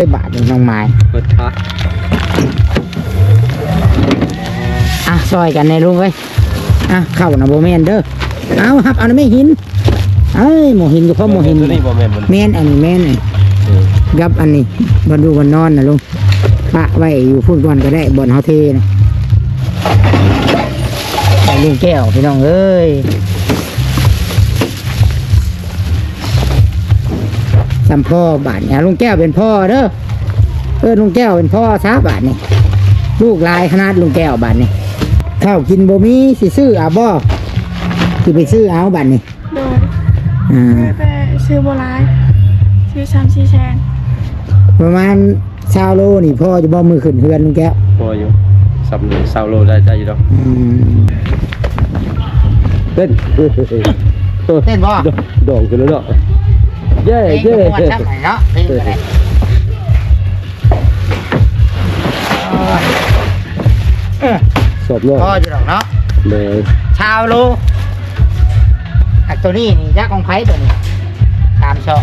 ເອີຍ ບາດນີ້ນ້ອງໝາຍ ເປີດຝາ ອ່ະ ຊ່ອຍກັນແດ່ລຸງເອີຍ. ອ່ະ ເຂົ້ານະບໍ່ແມ່ນເດີ. ເອົາ ຮັບເອົານະແມ່ຫີນ. ເອີຍ ໝໍຫີນຢູ່ ເພາະໝໍຫີນ ຕົວນີ້ບໍ່ແມ່ນບໍ່? ແມ່ນ ອັນນີ້ແມ່ນ. ເອີ ກັບອັນນີ້ ບ່ອນຢູ່ບ່ອນນອນນະລຸງ ປະໄວ້ຢູ່ພຸ້ນກ່ອນກໍໄດ້ ບ່ອນເຮົາເທນະ. ໃຫ້ລຸງແກ້ວ ພີ່ນ້ອງເອີຍ. ສ່ຳພໍ່ບາດນີ້ ລຸງແກ້ວເປັນພໍ່ເດີ. ເອີ້ນລຸງແກ້ວເປັນພໍ່ຊະບາດນີ້. ລູກຫຼາຍຂະໜາດລຸງແກ້ວບາດນີ້. ເຂົ້າກິນບໍ່ມີ ຊິຊື້ເອົາບໍ່? ຊິໄປຊື້ເອົາບາດນີ້. ໂດຍ ອ່າ ແຕ່ຊື້ບໍ່ຫຼາຍ ຊື້ສາມສີ່ແສນ ປະມານຊາວໂລນີ້ພໍຢູ່ບໍ່ ມື້ຂຶ້ນເຮືອນລຸງແກ້ວ? ພໍຢູ່ ສ່ຳຊາວໂລໄດ້ ໄດ້ຢູ່ດອກ. ອືມ ເຕັ້ນ ເຕັ້ນບໍ່? ດອງຂຶ້ນແລ້ວເນາະ. ເຢ້ ເຢ້ ເພງກໍມ່ວນຊ້ຳເນາະ ເພງກໍໄດ້. ເອີ ສອບເນາະ ພໍຢູ່ດອກເນາະ. ໂດຍ ຊາວໂລ. ອັນໂຕນີ້ນີ້ຈັກຂອງໃຜໂຕນີ້? ສາມຊອກ.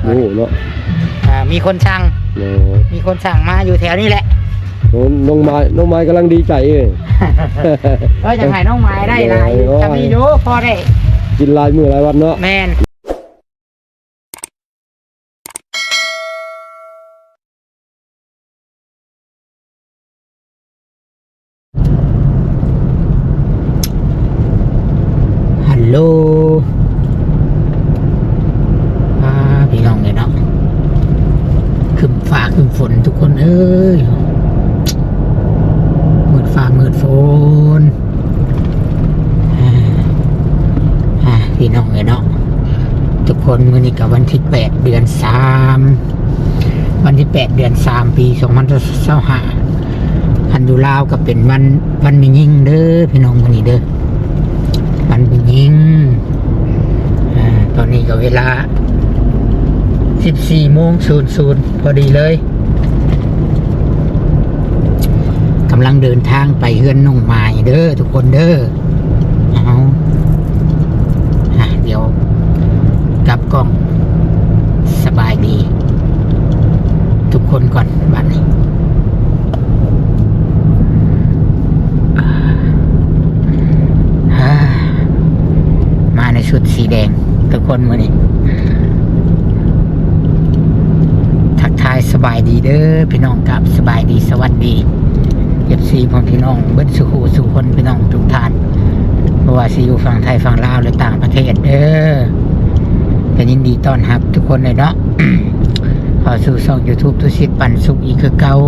ໂອ້ເນາະ ອ່າ ມີຄົນສັ່ງ. ໂດຍ ມີຄົນສັ່ງມາຢູ່ແຖວນີ້ແຫຼະ. ໂອ້ ນ້ອງໝາຍ ນ້ອງໝາຍກຳລັງດີໃຈເອີຍ. ເອີ ຢາກໃຫ້ນ້ອງໝາຍໄດ້ຫຼາຍຢູ່. ໂດຍ ຈະມີຢູ່ ພໍໄດ້ກິນຫຼາຍມື້ຫຼາຍວັນເນາະ. ແມ່ນ. ຮັນໂຫຼ ອ່າ ພີ່ນ້ອງເອີຍເນາະ ຄຶ້ມຟ້າຄຶ້ມຝົນທຸກຄົນເອີຍ. ມືດຟ້າມືດຝົນ ອ່າ ພີ່ນ້ອງເອີຍເນາະ ທຸກຄົນ. ມື້ນີ້ກໍວັນທີແປດ ເດືອນສາມ ວັນທີແປດ ເດືອນສາມ ປີສອງພັນຊາວຫ້າ. ຄັນຢູ່ລາວກໍເປັນວັນ ວັນແມ່ຍິງເດີພີ່ນ້ອງ ມື້ນີ້ເດີ ວັນແມ່ຍິງ. ອ່າ ຕອນນີ້ກໍເວລາສິບສີ່ໂມງສູນສູນ ພໍດີເລີຍ. ກຳລັງເດີນທາງໄປເຮືອນນ້ອງໝາຍເດີທຸກຄົນເດີ. ເອົາ ອ່ະ ດຽວກັບກ້ອງ. ສະບາຍດີທຸກຄົນກ່ອນບາດນີ້. ອ່າ ມາໃນຊຸດສີແດງທຸກຄົນມື້ນີ້. ທັກທາຍສະບາຍດີເດີພີ່ນ້ອງ ກັບສະບາຍດີສະຫວັດດີ ເອັຟຊີ ຂອງພີ່ນ້ອງເບິດສູ່ຜູ້ສູ່ຄົນ ພີ່ນ້ອງທຸກທ່ານ ບໍ່ວ່າຊິຢູ່ຝັ່ງໄທ ຝັ່ງລາວ ຫຼື ຕ່າງປະເທດເດີ. ກໍຍິນດີຕ້ອນຮັບທຸກຄົນເລີຍເນາະ ເຂົ້າສູ່ຊ່ອງຢູທູບ ຕຸສິດປັນສຸກ ອີກຄືເກົ່າ.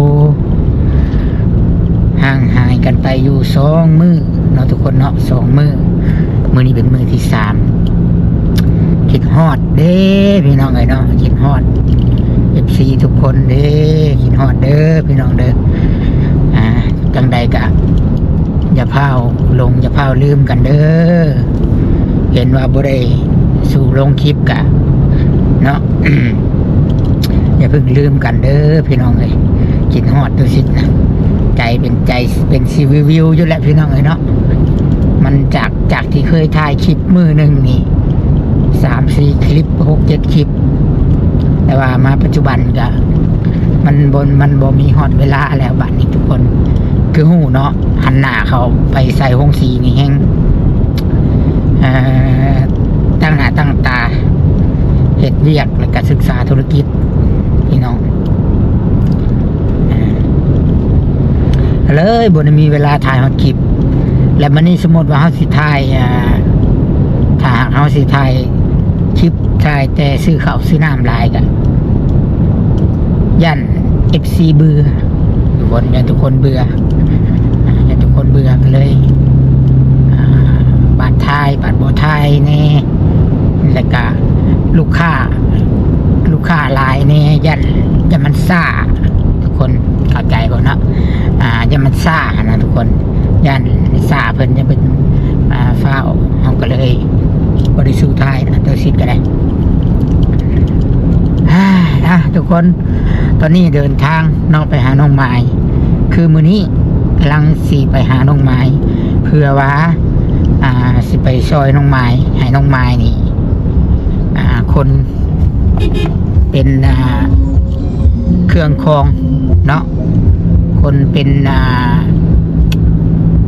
ຫ່າງຫາຍກັນໄປຢູ່ສອງມື້ເນາະທຸກຄົນເນາະ ສອງມື້. ມື້ນີ້ເປັນມື້ທີສາມ. ຄິດຮອດເດ້ພີ່ນ້ອງເອີຍເນາະ ຄິດຮອດເອັຟຊີທຸກຄົນເດ້ ຄິດຮອດເດີພີ່ນ້ອງເດີ. ອ່າ ຈັ່ງໃດກະຢ່າຟ້າວຫຼົງ ຢ່າຟ້າວລືມກັນເດີ. ເຫັນວ່າບໍ່ໄດ້ສູ່ລົງຄລິບກະເນາະ ຢ່າເພິ່ງລືມກັນເດີພີ່ນ້ອງເອີຍ. ຄິດຮອດຕຸສິດນະ ໃຈເປັນໃຈ ເປັນຊິວິວໆຢູ່ແຫຼະພີ່ນ້ອງເອີຍເນາະ. ມັນຈາກ ຈາກທີ່ເຄີຍຖ່າຍຄລິບມື້ໜຶ່ງນີ້ສາມສີ່ຄລິບ ຫົກເຈັດຄລິບ ແຕ່ວ່າມາປັດຈຸບັນກະມັນບໍ່ ມັນບໍ່ມີຮອດເວລາແລ້ວບາດນີ້ທຸກຄົນ. ຄືຮູ້ເນາະ ຫັນໜ້າເຂົ້າໄປໃສ່ໂຮງສີນີ້ແຮງ ເອີ ຕັ້ງໜ້າຕັ້ງຕາເຮັດວຽກ ແລ້ວກະສຶກສາທຸລະກິດພີ່ນ້ອງ. ເລີຍບໍ່ໄດ້ມີເວລາຖ່າຍຮອດຄລິບ. ແລ້ວບັດນີ້ສົມມຸດວ່າເຮົາຊິຖ່າຍ ອ່າ ຖ້າຫາກເຮົາຊິຖ່າຍຄລິບ ຖ່າຍແຕ່ຊື້ເຂົ້າຊື້ນ້ຳຫຼາຍ ກໍຢ້ານເອັຟຊີເບື່ອ ທຸກຄົນ ຢ້ານທຸກຄົນເບື່ອ ຢ້ານທຸກຄົນເບື່ອ ກໍເລີຍ ອ່າ ບາດຖ່າຍ ບາດບໍ່ຖ່າຍແດ່ ແລ້ວກະລູກຄ້າ ລູກຄ້າຫຼາຍແດ່ ຢ້ານ ຢ້ານມັນຊ້າ ທຸກຄົນເຂົ້າໃຈບໍ່ເນາະ? ອ່າ ຢ້ານມັນຊ້າຫັ້ນນະທຸກຄົນ ຢ້ານຊ້າເພິ່ນ ຢ້ານເພິ່ນ ອ່າ ຟ້າວ ເຮົາກໍເລີຍບໍ່ໄດ້ສູ້ຖ່າຍນະ ຕົວຊິດກໍໄດ້. ອ່າ ອ່າ ທຸກຄົນ ຕອນນີ້ເດີນທາງເນາະ ໄປຫານ້ອງໝາຍ ຄືມື້ນີ້ກຳລັງຊິໄປຫານ້ອງໝາຍ ເພື່ອວ່າ ອ່າ ຊິໄປຊ່ອຍນ້ອງໝາຍ ໃຫ້ນ້ອງໝາຍນີ້ ອ່າ ຄົນ ເປັນ ອ່າ ເຄື່ອງຄອງເນາະ, ຄົນເປັນ ອ່າ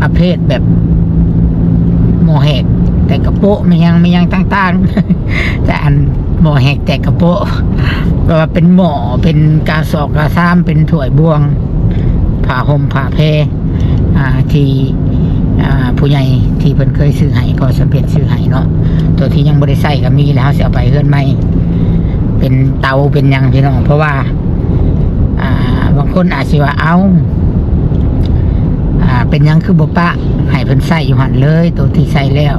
ປະເພດແບບໝໍ້ແຫກແຕກກະໂປະ ແມ່ນຫຍັງ ແມ່ນຫຍັງຕ່າງໆ ແຕ່ອັນໝໍ້ແຫກແຕກກະໂປະ ແປວ່າເປັນໝໍ້ ເປັນກາສອກກາຊາມ ເປັນຖ້ວຍບ່ວງ ຜ້າຫົ່ມຜ້າແພ ອ່າ ທີ່ ອ່າ ຜູ້ໃຫຍ່ທີ່ເພິ່ນເຄີຍຊື້ໃຫ້ ພໍ່ສຳເພັດຊື້ໃຫ້ເນາະ, ໂຕທີ່ຍັງບໍ່ໄດ້ໃຊ້ກໍມີ ແລ້ວເຮົາຊິເອົາໄປເຮືອນໃໝ່ ເປັນເຕົາເປັນຫຍັງພີ່ນ້ອງ. ເພາະວ່າ ອ່າ ບາງຄົນອາດຊິວ່າ ເອົ້າ ອ່າ ເປັນຫຍັງຄືບໍ່ປະໃຫ້ເພິ່ນໃຊ້ຢູ່ຫັ້ນເລີຍ ໂຕທີ່ໃຊ້ແລ້ວ?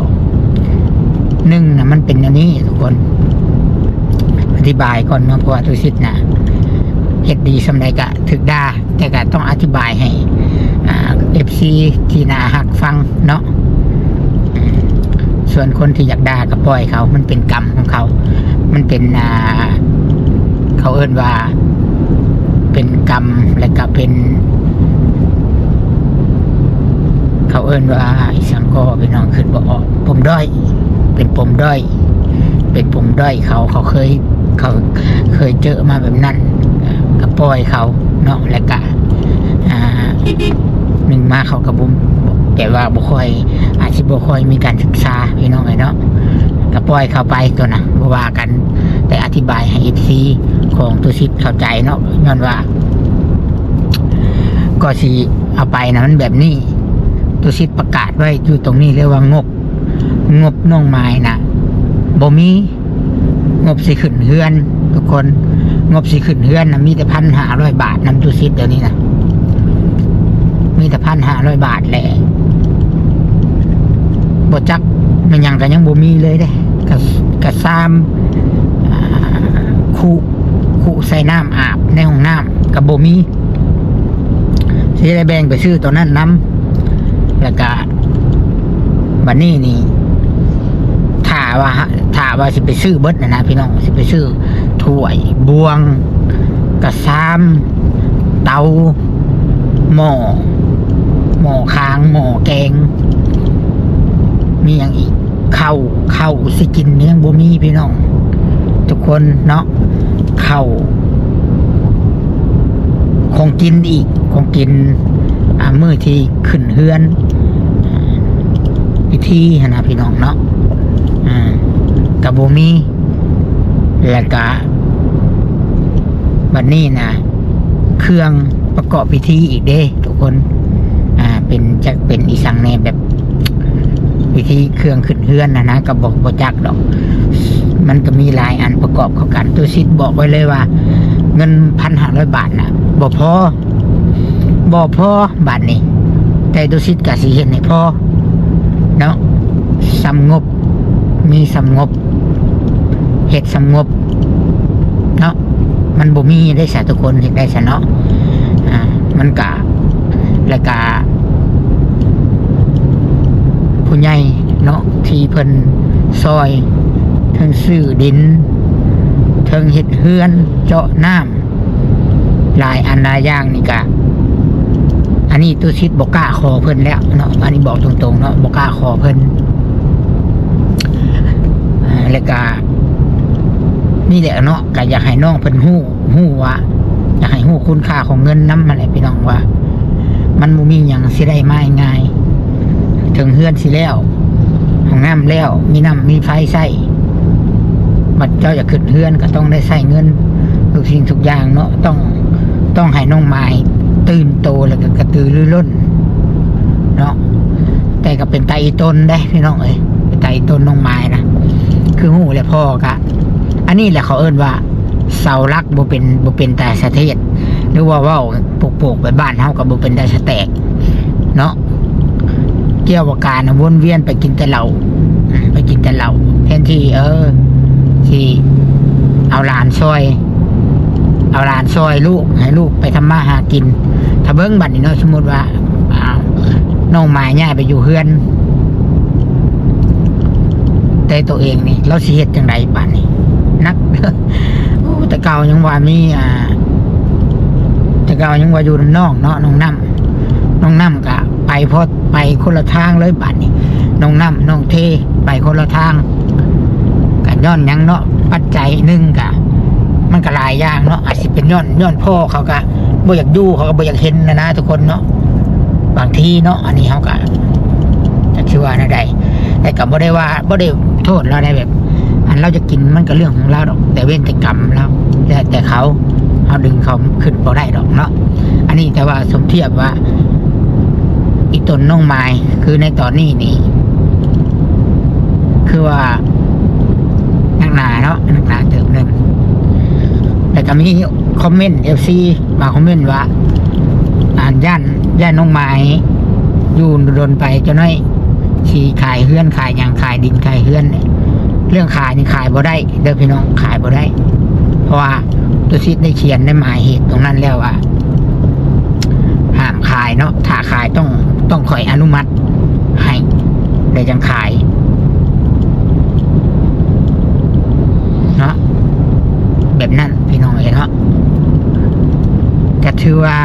ໜຶ່ງນະ ມັນເປັນແນວນີ້ທຸກຄົນ ອະທິບາຍກ່ອນເນາະ, ເພາະວ່າຕຸສິດນະ ເຮັດດີສ່ຳໃດກະຖືກດ່າ ແຕ່ກະຕ້ອງອະທິບາຍໃຫ້ ອ່າ ເອັຟຊີ ທີ່ໜ້າຮັກຟັງເນາະ. ສ່ວນຄົນທີ່ຢາກດ່າກໍປ່ອຍເຂົາ ມັນເປັນກຳຂອງເຂົາ ມັນເປັນ ອ່າ ເຂົາເອີ້ນວ່າເປັນກຳ ແລະກະເປັນ ເຂົາເອີ້ນວ່າອີ່ຫຍັງກໍ ພີ່ນ້ອງຄິດບໍ່ອອກ ປົມດ້ອຍ ເປັນປົມດ້ອຍ ເປັນປົມດ້ອຍເຂົາ ເຂົາເຄີຍ ເຂົາເຄີຍເຈີມາແບບນັ້ນ ກໍປ່ອຍເຂົາເນາະ. ແລ້ວກະ ອ່າ ໜຶ່ງມາເຂົາກໍບໍ່ ແບບວ່າບໍ່ຄ່ອຍ ອາດຊິບໍ່ຄ່ອຍມີການສຶກສາ ພີ່ນ້ອງເອີຍເນາະ, ກໍປ່ອຍເຂົາໄປຕົວນະ ບໍ່ວ່າກັນ. ແຕ່ອະທິບາຍໃຫ້ເອັຟຊີຂອງຕຸສິດເຂົ້າໃຈເນາະ, ຍ້ອນວ່າກໍຊິເອົາໄປນະ ມັນແບບນີ້. ຕຸສິດປະກາດໄວ້ຢູ່ຕົງນີ້ເລີຍວ່າ ງົບ ງົບນ້ອງໝາຍນະບໍ່ມີ, ງົບຊິຂຶ້ນເຮືອນທຸກຄົນ, ງົບຊິຂຶ້ນເຮືອນນະມີແຕ່ພັນຫ້າຮ້ອຍບາດນຳຕຸສິດດຽວນີ້ນະ, ມີແຕ່ພັນຫ້າຮ້ອຍບາດແຫຼະ. ບໍ່ຈັກແມ່ນຫຍັງກໍຍັງບໍ່ມີເລີຍເດ້, ກະ ກະຊາມ ອ່າ ຄຸ ຄຸໃສ່ນ້ຳອາບໃນຫ້ອງນ້ຳກໍບໍ່ມີ. ຊິໄດ້ແບ່ງໄປຊື້ຕົວນັ້ນນຳ. ແລ້ວກະບັດນີ້ນີ້ ຖ້າວ່າ ຖ້າວ່າຊິໄປຊື້ເບິດນະນະພີ່ນ້ອງ, ຊິໄປຊື້ຖ້ວຍ ບ່ວງ ກະຊາມ ເຕົາ ໝໍ້ ໝໍ້ຄາງ ໝໍ້ແກງ ມີຫຍັງອີກ? ເຂົ້າ ເຂົ້າຊິກິນຍັງບໍ່ມີພີ່ນ້ອງທຸກຄົນເນາະ, ເຂົ້າ ຂອງກິນອີກ ຂອງກິນ ອ່າ ມື້ທີ່ຂຶ້ນເຮືອນ ອ່າ ພິທີຫັ້ນນະພີ່ນ້ອງເນາະ, ອ່າ ກໍບໍ່ມີ. ແລ້ວກະບັດນີ້ນະ ເຄື່ອງປະກອບພິທີອີກເດ້ທຸກຄົນ, ອ່າ ເປັນ ຈັກເປັນອີ່ສັງແດ່ ແບບ ວິທີເຄື່ອງຂຶ້ນເຮືອນນະນະ ກໍບໍ່ ບໍ່ຈັກດອກ, ມັນກໍມີຫຼາຍອັນປະກອບເຂົ້າກັນ. ຕຸສິດບອກໄວ້ເລີຍວ່າ ເງິນພັນຫ້າຮ້ອຍບາດນະ ບໍ່ພໍ ບໍ່ພໍບາດນີ້, ແຕ່ຕຸສິດກໍຊິເຮັດໃຫ້ພໍເນາະ, ສ່ຳງົບ ມີສ່ຳງົບ ເຮັດສ່ຳງົບເນາະ, ມັນບໍ່ມີໄດ້ສະ ທຸກຄົນເຮັດໄດ້ສະເນາະ. ອ່າ ມັນກະ ແລ້ວກະຜູ້ໃຫຍ່ເນາະ ທີ່ເພິ່ນຊ່ອຍ ເທິງຊື້ດິນ ເທິງເຮັດເຮືອນ ເຈາະນ້ຳ ຫຼາຍອັນຫຼາຍຢ່າງນີ້ກະ ອັນນີ້ຕຸສິດບໍ່ກ້າຂໍເພິ່ນແລ້ວເນາະ, ອັນນີ້ບອກຕົງໆເນາະ ບໍ່ກ້າຂໍເພິ່ນ. ອ່າ ແລ້ວກະນີ້ແຫຼະເນາະ, ກະຢາກໃຫ້ນ້ອງເພິ່ນຮູ້ ຮູ້ວ່າ ຢາກໃຫ້ຮູ້ຄຸນຄ່າຂອງເງິນນຳຫັ້ນແຫຼະພີ່ນ້ອງ, ວ່າມັນບໍ່ມີຫຍັງຊິໄດ້ມາງ່າຍໆ. ເຖິງເຮືອນຊິແລ້ວ ຫ້ອງນ້ຳແລ້ວ ມີນ້ຳມີໄຟໃຊ້, ບັດເຈົ້າຢາກຂຶ້ນເຮືອນກໍຕ້ອງໄດ້ໃຊ້ເງິນທຸກສິ່ງທຸກຢ່າງເນາະ. ຕ້ອງ ຕ້ອງໃຫ້ນ້ອງໝາຍຕື່ນໂຕ ແລ້ວກໍກະຕືລືລົ້ນເນາະ, ແຕ່ກໍເປັນຕາອີຕົນເດ້ພີ່ນ້ອງເອີຍ, ເປັນຕາອີຕົນນ້ອງໝາຍນະ. ຄືຮູ້ແຫຼະ ພໍ່ກະ ອັນນີ້ແຫຼະເຂົາເອີ້ນວ່າເສົາຫຼັກ ບໍ່ເປັນ ບໍ່ເປັນຕາສະເທດ ຫຼືວ່າເວົ້າໂປກໆ ໄປບ້ານເຮົາກໍບໍ່ເປັນຕາສະແຕກເນາະ. ກ່ຽວວ່າການນະ ວົນວຽນໄປກິນແຕ່ເຫຼົ້າ ອືມ ໄປກິນແຕ່ເຫຼົ້າ ແທນທີ່ ເອີ ຊິເອົາຫຼານຊ່ອຍ ເອົາຫຼານຊ່ອຍລູກ ໃຫ້ລູກໄປທຳມາຫາກິນ. ຖ້າເບິ່ງບັດນີ້ເນາະ ສົມມຸດວ່າ ອ່າ ນ້ອງໝາຍຍ້າຍໄປຢູ່ເຮືອນ ແຕ່ໂຕເອງນີ້ ລາວຊິເຮັດຈັ່ງໃດບາດນີ້? ໜັກ ໂອ້ ແຕ່ເກົ່າຍັງວ່າມີ ອ່າ ແຕ່ເກົ່າຍັງວ່າຢູ່ນຳນ້ອງເນາະ ນ້ອງນ້ຳ ນ້ອງນ້ຳກະໄປ ພໍໄປຄົນລະທາງເລີຍບາດນີ້ ນ້ອງນ້ຳ ນ້ອງເທ ໄປຄົນລະທາງ. ກະຍ້ອນຫຍັງເນາະ? ປັດໄຈໜຶ່ງກະ ມັນກໍຫຼາຍຢ່າງເນາະ ອາດຊິເປັນຍ້ອນ ຍ້ອນພໍ່ເຂົາກໍບໍ່ຢາກຢູ່ ເຂົາກໍບໍ່ຢາກເຫັນນະນະທຸກຄົນເນາະ ບາງທີເນາະ. ອັນນີ້ເຮົາກໍຈັກຊິວ່າແນວໃດ ແຕ່ກໍບໍ່ໄດ້ວ່າ ບໍ່ໄດ້ໂທດລາວໄດ້ ແບບອັນລາວຈະກິນມັນກໍເລື່ອງຂອງລາວດອກ ແຕ່ເວນແຕ່ກຳລາວ ແຕ່ ແຕ່ເຂົາ ເຮົາດຶງເຂົາຂຶ້ນບໍ່ໄດ້ດອກເນາະ. ອັນນີ້ແຕ່ວ່າສົມທຽບວ່າ ອີ່ຕົນນ້ອງໝາຍ ຄືໃນຕອນນີ້ນີ້ ຄືວ່າໜັກໜາເນາະ ໜັກໜາເຕີບໜຶ່ງ. ແລ້ວກໍມີຄອມເມັນ ເອັຟຊີ ມາຄອມເມັນວ່າ ອ່ານ ຢ້ານ ຢ້ານນ້ອງໝາຍຢູ່ດົນໄປ ຈັກໜ້ອຍຊິຂາຍເຮືອນຂາຍຫຍັງ ຂາຍດິນຂາຍເຮືອນ. ເລື່ອງຂາຍນີ້ຂາຍບໍ່ໄດ້ເດີພີ່ນ້ອງ ຂາຍບໍ່ໄດ້ ເພາະວ່າ ຕຸສິດໄດ້ຂຽນໃນໝາຍເຫດຕົງນັ້ນແລ້ວວ່າ ຫ້າມຂາຍເນາະ ຖ້າຂາຍຕ້ອງ ຕ້ອງຂ້ອຍອະນຸມັດໃຫ້ ແລ້ວຈັ່ງຂາຍເນາະ ແບບນັ້ນພີ່ນ້ອງເອີຍເນາະ. ກໍຖືວ່າ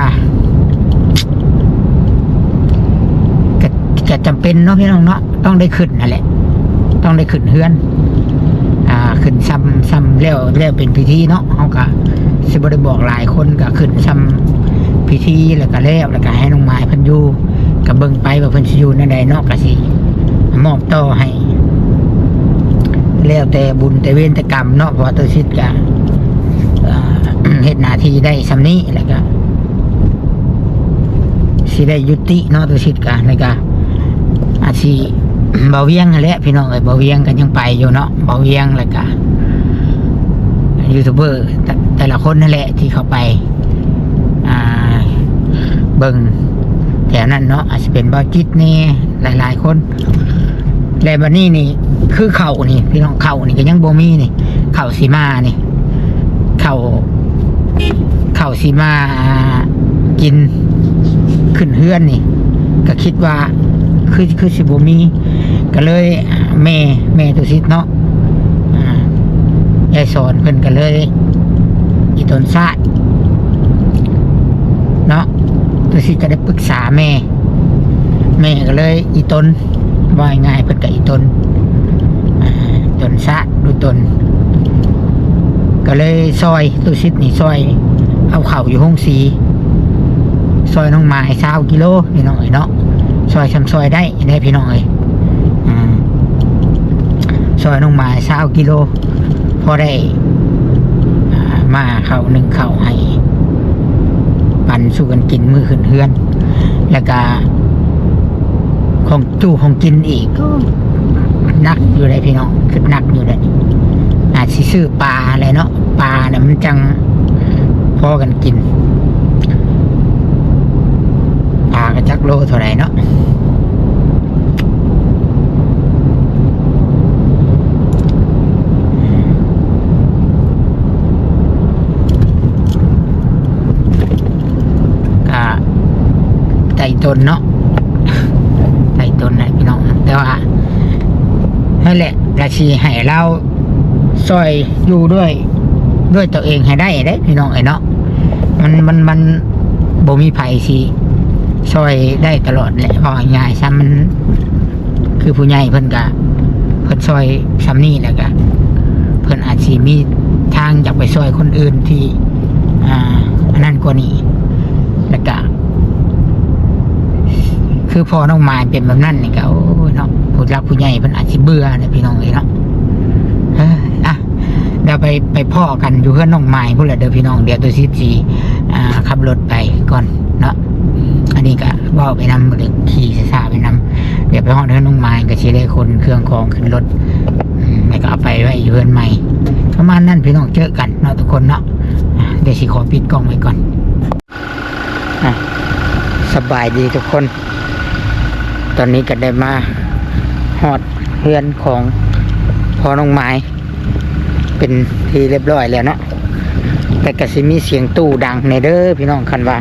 ກໍ ກໍຈຳເປັນເນາະພີ່ນ້ອງເນາະ ຕ້ອງໄດ້ຂຶ້ນຫັ້ນແຫຼະ ຕ້ອງໄດ້ຂຶ້ນເຮືອນ ອ່າ ຂຶ້ນຊ່ຳ ຊ່ຳແລ້ວ ແລ້ວເປັນພິທີເນາະ. ເຮົາກໍຊິບໍ່ໄດ້ບອກຫຼາຍຄົນ ກໍຂຶ້ນຊ່ຳພິທີແລ້ວກໍແລ້ວ ແລ້ວກໍໃຫ້ນ້ອງໝາຍເພິ່ນຢູ່ ກໍເບິ່ງໄປວ່າເພິ່ນຊິຢູ່ແນວໃດເນາະ ກໍຊິມອບຕໍ່ໃຫ້ ແລ້ວແຕ່ບຸນແຕ່ເວນແຕ່ກຳເນາະ. ເພາະວ່າຕຸສິດກໍ ອ່າ ເຮັດໜ້າທີ່ໄດ້ຊ່ຳນີ້ ແລ້ວກໍ ຊິໄດ້ຍຸຕິເນາະ ຕຸສິດກະ ແລ້ວກະອາດຊິ ບ່າວວຽງຫັ້ນແຫຼະພີ່ນ້ອງເອີຍ ບ່າວວຽງກໍຍັງໄປຢູ່ເນາະ ບ່າວວຽງ ແລ້ວກະຢູທູບເບີ ແຕ່ ແຕ່ລະຄົນຫັ້ນແຫຼະທີ່ເຂົ້າໄປ ອ່າ ເບິ່ງແຖວນັ້ນເນາະ ອາດຊິເປັນບ່າວຈິດແດ່ ຫຼາຍໆຄົນ. ແລະບັດນີ້ນີ້ ຄືເຂົ້ານີ້ພີ່ນ້ອງ ເຂົ້ານີ້ກໍຍັງບໍ່ມີນີ້ ເຂົ້າຊິມານີ້ ເຂົ້າ ເຂົ້າຊິມາກິນຂຶ້ນເຮືອນນີ້ ກໍຄິດວ່າຄື ຄືຊິບໍ່ມີ ກໍເລີຍແມ່ ແມ່ຕຸສິດເນາະ ອ່າ ຍາຍສອນເພິ່ນກໍເລີຍ ອີ່ຕົນຊາດເນາະ ຕຸສິດກໍໄດ້ປຶກສາແມ່ ແມ່ກໍເລີຍ ອີ່ຕົນ ເວົ້າງ່າຍໆ ເພິ່ນກໍອີ່ຕົນ ອ່າ ຕົນຊາດ ດູຕົນ ກໍເລີຍຊ່ອຍ ຕຸສິດນີ້ຊ່ອຍເອົາເຂົ້າຢູ່ໂຮງສີ ຊ່ອຍນ້ອງໝາຍຊາວກິໂລ ພີ່ນ້ອງເອີຍເນາະ ຊ່ອຍຊ່ຳຊ່ອຍໄດ້ເດ້ ພີ່ນ້ອງເອີຍ ອ່າ ຊ່ອຍນ້ອງໝາຍຊາວກິໂລ ພໍໄດ້ ອ່າ ມາເຂົ້າ ໜຶ້ງເຂົ້າໃຫ້ ປັນສູ່ກັນກິນມື້ຂຶ້ນເຮືອນ ແລ້ວກະຂອງ ຕູ້ຂອງກິນອີກ ໂອ້ ໜັກຢູ່ເດ້ພີ່ນ້ອງ ຄິດໜັກຢູ່ເດ້ ອາດຊິຊື້ປາແຫຼະເນາະ ປານະມັນຈັ່ງພໍກັນກິນ ປາກໍຈັກໂລເທົ່າໃດເນາະ. ກະໄຕ່ຕົນເນາະ ໄຕ່ຕົນໃຫ້ພີ່ນ້ອງ ແຕ່ວ່າ ນັ້ນແຫຼະ ກະຊິໃຫ້ລາວຊ່ອຍຢູ່ດ້ວຍ ດ້ວຍຕົວເອງໃຫ້ໄດ້ເດ້ພີ່ນ້ອງເອີຍເນາະ ມັນ ມັນ ມັນບໍ່ມີໃຜຊິຊ່ອຍໄດ້ຕະຫຼອດແຫຼະ ເວົ້າງ່າຍໆຊະ ມັນ ຄືຜູ້ໃຫຍ່ເພິ່ນກະ ເພິ່ນຊ່ອຍຊ່ຳນີ້ ແລ້ວກະເພິ່ນອາດຊິມີທາງຢາກໄປຊ່ອຍຄົນອື່ນທີ່ ອ່າ ອັນນັ້ນກວ່ານີ້ ແລ້ວກະ ຄືພໍ່ນ້ອງໝາຍເປັນແບບນັ້ນນີ້ກະ ໂອ້ຍເນາະ ຜູ້ຫຼັກຜູ້ໃຫຍ່ເພິ່ນອາດຊິເບື່ອແຫຼະພີ່ນ້ອງເອີຍເນາະ. ເອີ ອ່ະ ດຽວໄປ ໄປພໍ້ກັນຢູ່ເຮືອນນ້ອງໝາຍພຸ້ນແຫຼະເດີພີ່ນ້ອງ ດຽວຕຸສິດຊິ ອ່າ ຂັບລົດໄປກ່ອນເນາະ ອັນນີ້ກະເວົ້າໄປນຳ ຫຼືຂີ່ຊ້າໆໄປນຳ ດຽວໄປຮອດເຮືອນນ້ອງໝາຍກໍຊິໄດ້ຂົນເຄື່ອງຂອງຂຶ້ນລົດ ແລ້ວກໍເອົາໄປໄວ້ຢູ່ເຮືອນໃໝ່ ປະມານນັ້ນພີ່ນ້ອງ ເຈີກັນເນາະທຸກຄົນເນາະ ດຽວຊິຂໍປິດກ້ອງໄວ້ກ່ອນ. ອ່ະ ສະບາຍດີທຸກຄົນ ຕອນນີ້ກໍໄດ້ມາຮອດເຮືອນຂອງພໍ່ນ້ອງໝາຍ ເປັນທີ່ຮຽບຮ້ອຍແລ້ວເນາະ ແຕ່ກໍຊິມີສຽງຕູ້ດັງແດ່ເດີພີ່ນ້ອງ ຄັນວ່າ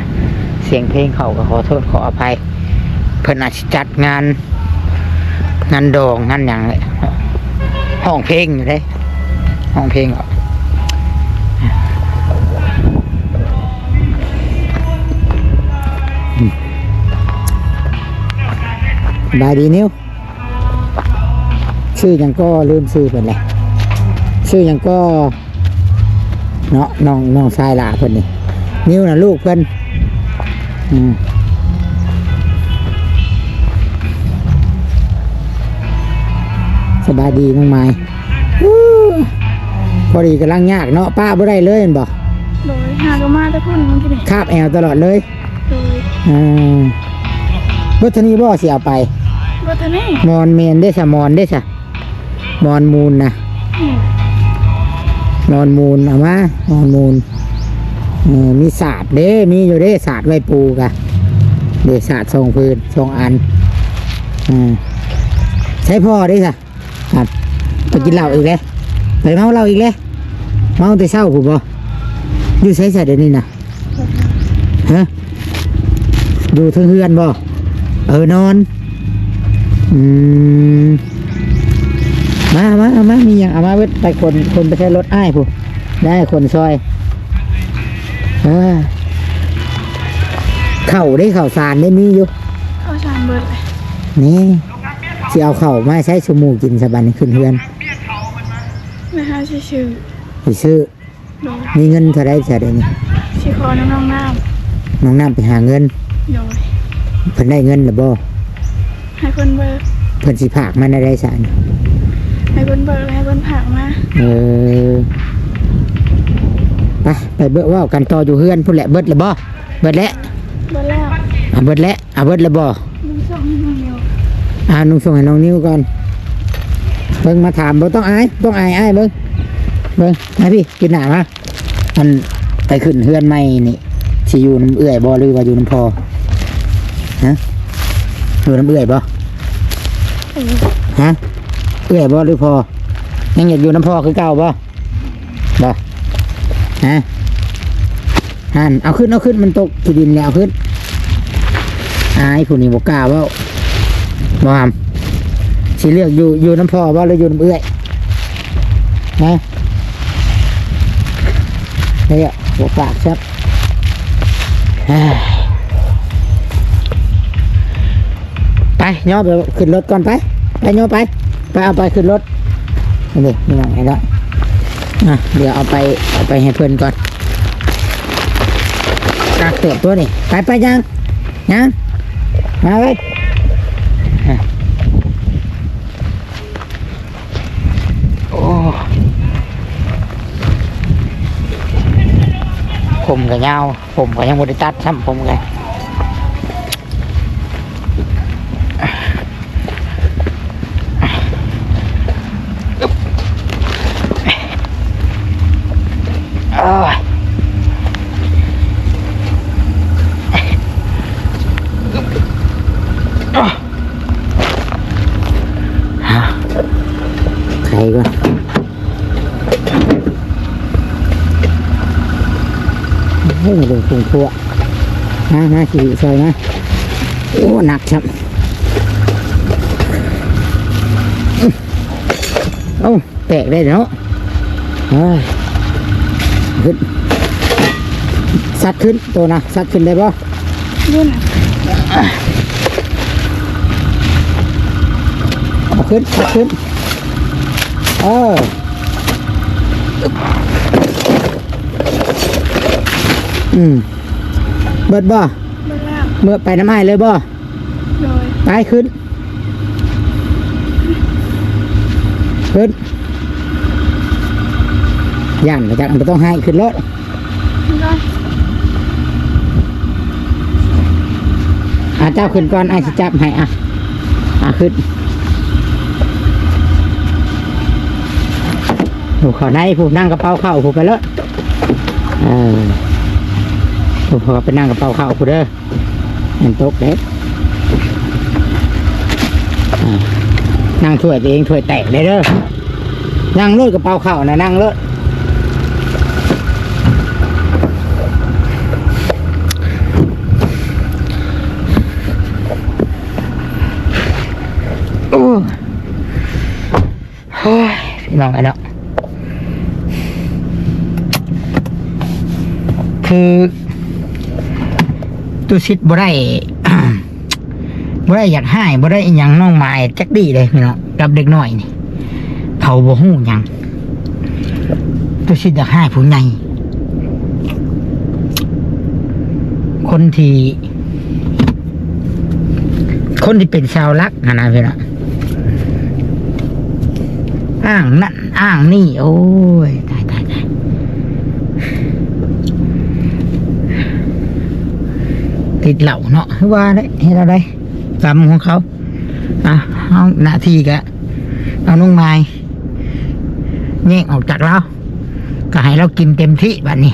ສຽງເພງເຂົ້າກໍຂໍໂທດຂໍອະໄພ ເພິ່ນອາດຊິຈັດງານ ງານດອງງານຫຍັງແຫຼະ ຮ້ອງເພງຢູ່ເດ້ ຮ້ອງເພງເນາະ. ສະບາຍດີນິວ ຊື່ຫຍັງກໍ ລືມຊື່ເພິ່ນແຫຼະ ຊື່ຫຍັງກໍ? ເນາະ ນ້ອງ ນ້ອງຊາຍຫຼ້າເພິ່ນນີ້ ນິວນະລູກເພິ່ນ. ອືມ ສະບາຍດີນ້ອງມາຍ. ອູ້ ພໍດີກຳລັງຍາກເນາະ ປະບໍ່ໄດ້ເລີຍແມ່ນບໍ່? ໂດຍ ຫາກໍມາແຕ່ພຸ້ນມື້ກີ້ນີ້ ຄາບແອວຕະຫຼອດເລີຍ. ໂດຍ ເອີ ເບິດເທົ່ານີ້ບໍ່ ຊິເອົາໄປ? ເບິດເທົ່ານີ້. ໝອນເມນເດ້ຊະ ໝອນເດ້ຊະ? ໝອນມູນນະ ອືມ ໝອນມູນ ເອົາມາ ໝອນມູນ. ເອີ ມີສາດເດ້ ມີຢູ່ເດ້ ສາດໄວ້ປູກະ ເດ້ ສາດສອງພື້ນ ສອງອັນ. ເອີ ໃຊ້ພໍ່ເດ້ຊະ? ຄັບ ໄປກິນເຫຼົ້າອີກແລ້ວ ໄປເມົາເຫຼົ້າອີກແລ້ວ. ເມົາແຕ່ເຊົ້າພຸ້ນບໍ່? ຢູ່ໃສຊະດຽວນີ້ນະ? ຮະ? ຢູ່ເທິງເຮືອນບໍ່? ເອີ ນອນ. ອືມ ມາ ມາ ເອົາມາ ມີຫຍັງເອົາມາເບິດ ໄປຂົນ ຂົນໄປໃສ່ລົດອ້າຍພຸ້ນ ໄດ້ຂົນຊ່ອຍ. ເອີ ເຂົ້າເດ້ ເຂົ້າສານເດ້ ມີຢູ່ ເຂົ້າສານເບິດເລີຍ. ນີ້ ຊິເອົາເຂົ້າມາໃຫ້ຊຸມໝູ່ກິນຊະ ບັດນີ້ຂຶ້ນເຮືອນ. ແມ່ນ ເຮົາຊິຊື້ ຊິຊື້. ໂດຍ ມີເງິນເທົ່າໃດຊະດຽວນີ້? ຊິຂໍນຳນ້ອງນ້ຳ ນ້ອງນ້ຳໄປຫາເງິນ. ໂດຍ ເພິ່ນໄດ້ເງິນແລ້ວບໍ່? ໃຫ້ເພິ່ນເບີກ. ເພິ່ນຊິຝາກມາແນວໃດຊະ? ໃຫ້ເພິ່ນເບີກ ໃຫ້ເພິ່ນຝາກມາ. ເອີ ໄປ ໄປເບີກ ເວົ້າກັນຕໍ່ຢູ່ເຮືອນພຸ້ນແຫຼະ. ເບິດແລ້ວບໍ່? ເບິດແລ້ວ ເບິດແລ້ວ ອ່າ ເບິດແລ້ວ ອ່າ ເບິດແລ້ວບໍ່? ນຸ່ງສົ່ງໃຫ້ນ້ອງນິວ ອ່າ ນຸ່ງສົ່ງໃຫ້ນ້ອງນິວກ່ອນ. ເບິ່ງ ມາຖາມ ບໍ່ຕ້ອງອາຍ ບໍ່ຕ້ອງອາຍ ອ້າຍເບິ່ງ ເບິ່ງ ມາພີ້ ຢູ່ໜ້າມາ. ອັນ ໄປຂຶ້ນເຮືອນໃໝ່ນີ້ ຊິຢູ່ນຳເອື້ອຍບໍ່ ຫຼືວ່າຢູ່ນຳພໍ່? ຮະ? ຢູ່ນຳເອື້ອຍບໍ່? ເອີ ຮະ? ເອື້ອຍບໍ່ ຫຼືພໍ່? ຍັງຢາກຢູ່ນຳພໍ່ຄືເກົ່າບໍ່? ບໍ່ ຮະ? ຫັ້ນ ເອົາຂຶ້ນ ເອົາຂຶ້ນ ມັນຕົກຂີ້ດິນແລ້ວ ເອົາຂຶ້ນ. ອາຍ ຜູ້ນີ້ບໍ່ກ້າເວົ້າ. ບໍ່ຫຳ ຊິເລືອກຢູ່ ຢູ່ນຳພໍ່ບໍ່ ຫຼືຢູ່ນຳເອື້ອຍ? ຮະ? ເອີ ບໍ່ປາກຊັບ. ໄປ ຍໍໄປຂຶ້ນລົດກ່ອນ ໄປ ໄປ ຍໍໄປ ໄປ ເອົາໄປຂຶ້ນລົດ. ນີ້ ນີ້ ນີ້ເນາະ ອ່ະ ດຽວເອົາໄປ ເອົາໄປໃຫ້ເພິ່ນກ່ອນ. ໜັກເຕີບຕົວນີ້. ໄປ ໄປ ຍ່າງ ຍ່າງ ມາເວີຍ. ໂອ້ ຜົມກໍຍາວ ຜົມກໍຍັງບໍ່ໄດ້ຕັດຊ້ຳ ຜົມກໍ ໂອ້ຍ ໄຂກ່ອນ. ໂອ້ຍ ເບິ່ງພຸ້ນພວກ ມາ ມາ ຊິຊ່ອຍມາ. ໂອ້ ໜັກຊ້ຳ. ເອົ້າ ແຕກໄດ້ເນາະ. ເອີຍ ຂຶ້ນ ຊັດຂຶ້ນ ໂຕນະ ຊັດຂຶ້ນໄດ້ບໍ່? ເອົາຂຶ້ນ ຊັດຂຶ້ນ. ເອີ ອືມ ເບິດບໍ່? ເບິດແລ້ວ. ເມືອໄປນຳອ້າຍເລີຍບໍ່? ໂດຍ ໄປ ຂຶ້ນ ຂຶ້ນ. ຢ້ານບໍ່ຈັກ ບໍ່ຕ້ອງຮ້າຍ ຂຶ້ນໂລດ. ອ່າ ເຈົ້າຂຶ້ນກ່ອນ ອ້າຍຊິຈັບໃຫ້. ອ່າ ອ່າ ຂຶ້ນ. ໂອ້ ເຂົ້າໃນພຸ້ນ ນັ່ງກະເປົາເຂົ້າພຸ້ນ ໄປເລີດ. ເອີ ໂອ້ ເຂົາໄປນັ່ງກະເປົາເຂົ້າພຸ້ນເດີ. ມັນຕົກເດ້. ອ່າ ນັ່ງຖ້ວຍຕົວເອງ ຖ້ວຍແຕກເດ້ເດີ. ນັ່ງໂລດ ກະເປົາເຂົ້ານະ ນັ່ງໂລດ. ໂອ້ ໂອ້ຍ ພີ່ນ້ອງເອີຍເນາະ ຄື ຕຸສິດບໍ່ໄດ້ ບໍ່ໄດ້ຢາກຮ້າຍ ບໍ່ໄດ້ອີ່ຫຍັງນ້ອງມາຍຈັກດີ້ເດ້ພີ່ນ້ອງ ກັບເດັກນ້ອຍນີ້ ເຂົາບໍ່ຮູ້ຫຍັງ. ຕຸສິດຢາກຮ້າຍຜູ້ໃຫຍ່ ຄົນທີ່ ຄົນທີ່ເປັນຊາວຫຼັກຫັ້ນນະພີ່ນ້ອງ ອ້າງນັ້ນອ້າງນີ້ ໂອ້ຍ ຕາຍ ຕາຍ ຕາຍ ຕິດເຫຼົ້າເນາະ ຄືວ່າແຫຼະ ເຮັດແນວໃດ ກຳຂອງເຂົາ. ອ່ະ ເຮົາໜ້າທີ່ກະເອົານ້ອງໝາຍແຍກອອກຈາກລາວ ກະໃຫ້ລາວກິນເຕັມທີ່ບາດນີ້.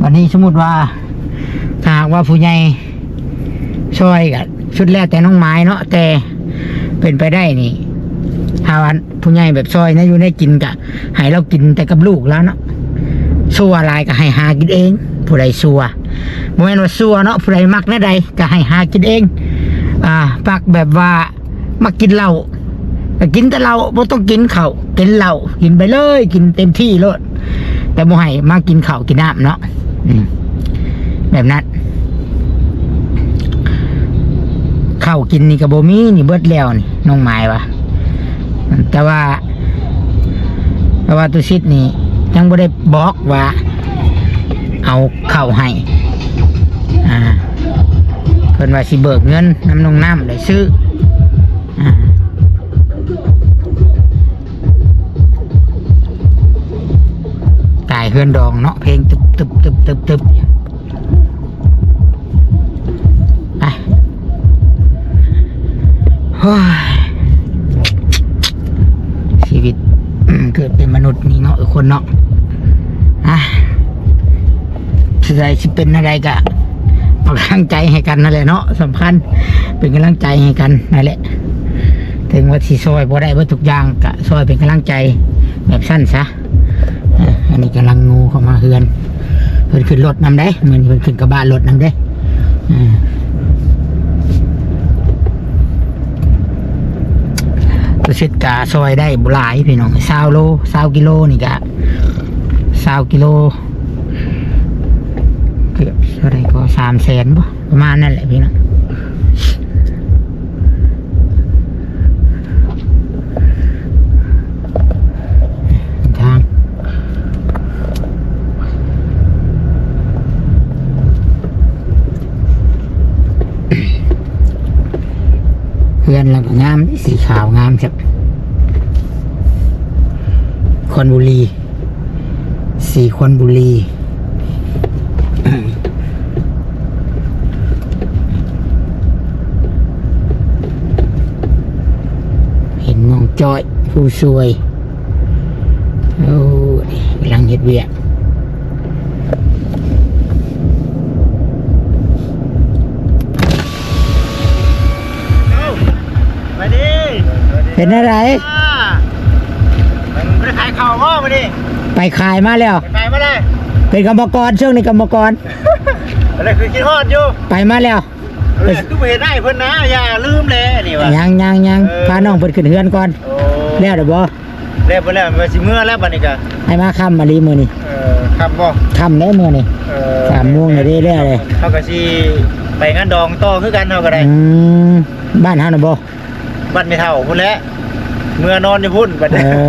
ບາດນີ້ສົມມຸດວ່າ ຖ້າຫາກວ່າຜູ້ໃຫຍ່ຊ່ອຍກະສຸດແລ້ວແຕ່ນ້ອງໝາຍເນາະ ແຕ່ເປັນໄປໄດ້ນີ້ ຖ້າວ່າ ຜູ້ໃຫຍ່ແບບຊ່ອຍແນວຢູ່ແນວກິນກະໃຫ້ລາວກິນແຕ່ກັບລູກລາວເນາະ ຊົ່ວຫຼາຍກະໃຫ້ຫາກິນເອງ ຜູ້ໃດຊົ່ວ ບໍ່ແມ່ນວ່າຊົ່ວເນາະ ຜູ້ໃດມັກແນວໃດກະໃຫ້ຫາກິນເອງ ອ່າ ມັກແບບວ່າມັກກິນເຫຼົ້າກະກິນແຕ່ເຫຼົ້າ ບໍ່ຕ້ອງກິນເຂົ້າ ກິນເຫຼົ້າ ກິນໄປເລີຍ ກິນເຕັມທີ່ໂລດ ແຕ່ບໍ່ໃຫ້ມາກິນເຂົ້າກິນນ້ຳເນາະ ອືມ ແບບນັ້ນ ເຂົ້າກິນນີ້ກະບໍ່ມີ ນີ້ເບິດແລ້ວນີ້ ນ້ອງໝາຍວ່າ ແຕ່ວ່າ ແຕ່ວ່າຕຸສິດນີ້ຍັງບໍ່ໄດ້ບອກວ່າເອົາເຂົ້າໃຫ້ ອ່າ ເພິ່ນວ່າຊິເບີກເງິນນຳນ້ອງນ້ຳໄດ້ຊື້ ອ່າ ຕາຍເຮືອນດອງເນາະ ເພງຕຶບໆໆໆ ໄປ ໂອ້ຍ ຊີວິດ ເກີດເປັນມະນຸດນີ້ເນາະ ຄົນເນາະ ອ່ະ ຊິໄດ້ ຊິເປັນແນວໃດກະເອົາກຳລັງໃຈໃຫ້ກັນນັ້ນແຫຼະເນາະ ສຳຄັນ ເປັນກຳລັງໃຈໃຫ້ກັນນັ້ນແຫຼະ ເຖິງວ່າຊິຊ່ອຍບໍ່ໄດ້ເບິດທຸກຢ່າງ ກະຊ່ອຍເປັນກຳລັງໃຈແບບຊັ້ນຊະ. ອ່າ ອັນນີ້ກຳລັງໂງ່ເຂົ້າມາເຮືອນ ເພິ່ນຂຶ້ນລົດນຳເດ້ ມື້ນີ້ເພິ່ນຂຶ້ນກະບະລົດນຳເດ້ ອ່າ ຕົວເຊັດກະຊ່ອຍໄດ້ບໍ່ຫຼາຍພີ່ນ້ອງ ຊາວໂລ ຊາວກິໂລນີ້ກະ ຊາວກິໂລ ເກືອບເທົ່າໃດກໍ ສາມແສນບໍ່ ປະມານນັ້ນແຫຼະພີ່ນ້ອງ. ທາງ ເຮືອນລາວກະງາມ ສີຂາວງາມ ຄອນບູລີ ສີຄອນບູລີ ເຫັນນ້ອງຈ້ອຍຜູ້ຊ່ວຍ ໂອ້ຍ ກຳລັງເຮັດວຽກ ເອົ້າ ສະບາຍດີ ເປັນແນວໃດ? ອ່າ ໄປຂາຍເຂົ້າບໍ່ມື້ນີ້? ໄປຂາຍມາແລ້ວ ໄປຂາຍມາແລ້ວ ເປັນກຳມະກອນ ຊ່ວງນີ້ກຳມະກອນ ອັນນັ້ນຄືຄິດຮອດຢູ່ ໄປມາແລ້ວ ເອີ ຄືບໍ່ເຫັນອ້າຍເພິ່ນນະ ຢ່າລືມແຫຼະນີ້ວ່າ ຍັງ ຍັງ ຍັງ ເອີ ພານ້ອງເພິ່ນຂຶ້ນເຮືອນກ່ອນ ໂອ້ ແລ້ວແລ້ວບໍ່? ແລ້ວບໍ່ແລ້ວ ວ່າຊິເມືອແລ້ວບັດນີ້ກະ ໃຫ້ມາຄ່ຳອີ່ຫຼີມື້ນີ້ ເອີ ຄ່ຳບໍ່? ຄ່ຳແລ້ວມື້ນີ້ ເອີ ສາມໂມງແລ້ວເດ້ ແລ້ວເດ້ ເຮົາກະຊິໄປງານດອງຕໍ່ຄືກັນ ເຮົາກະໄດ້ ອືມ ບ້ານເຮົານະບໍ່? ບ້ານແມ່ເຖົ້າພຸ້ນແຫຼະ ເມືອນອນຢູ່ພຸ້ນບັດນີ້ ເອີ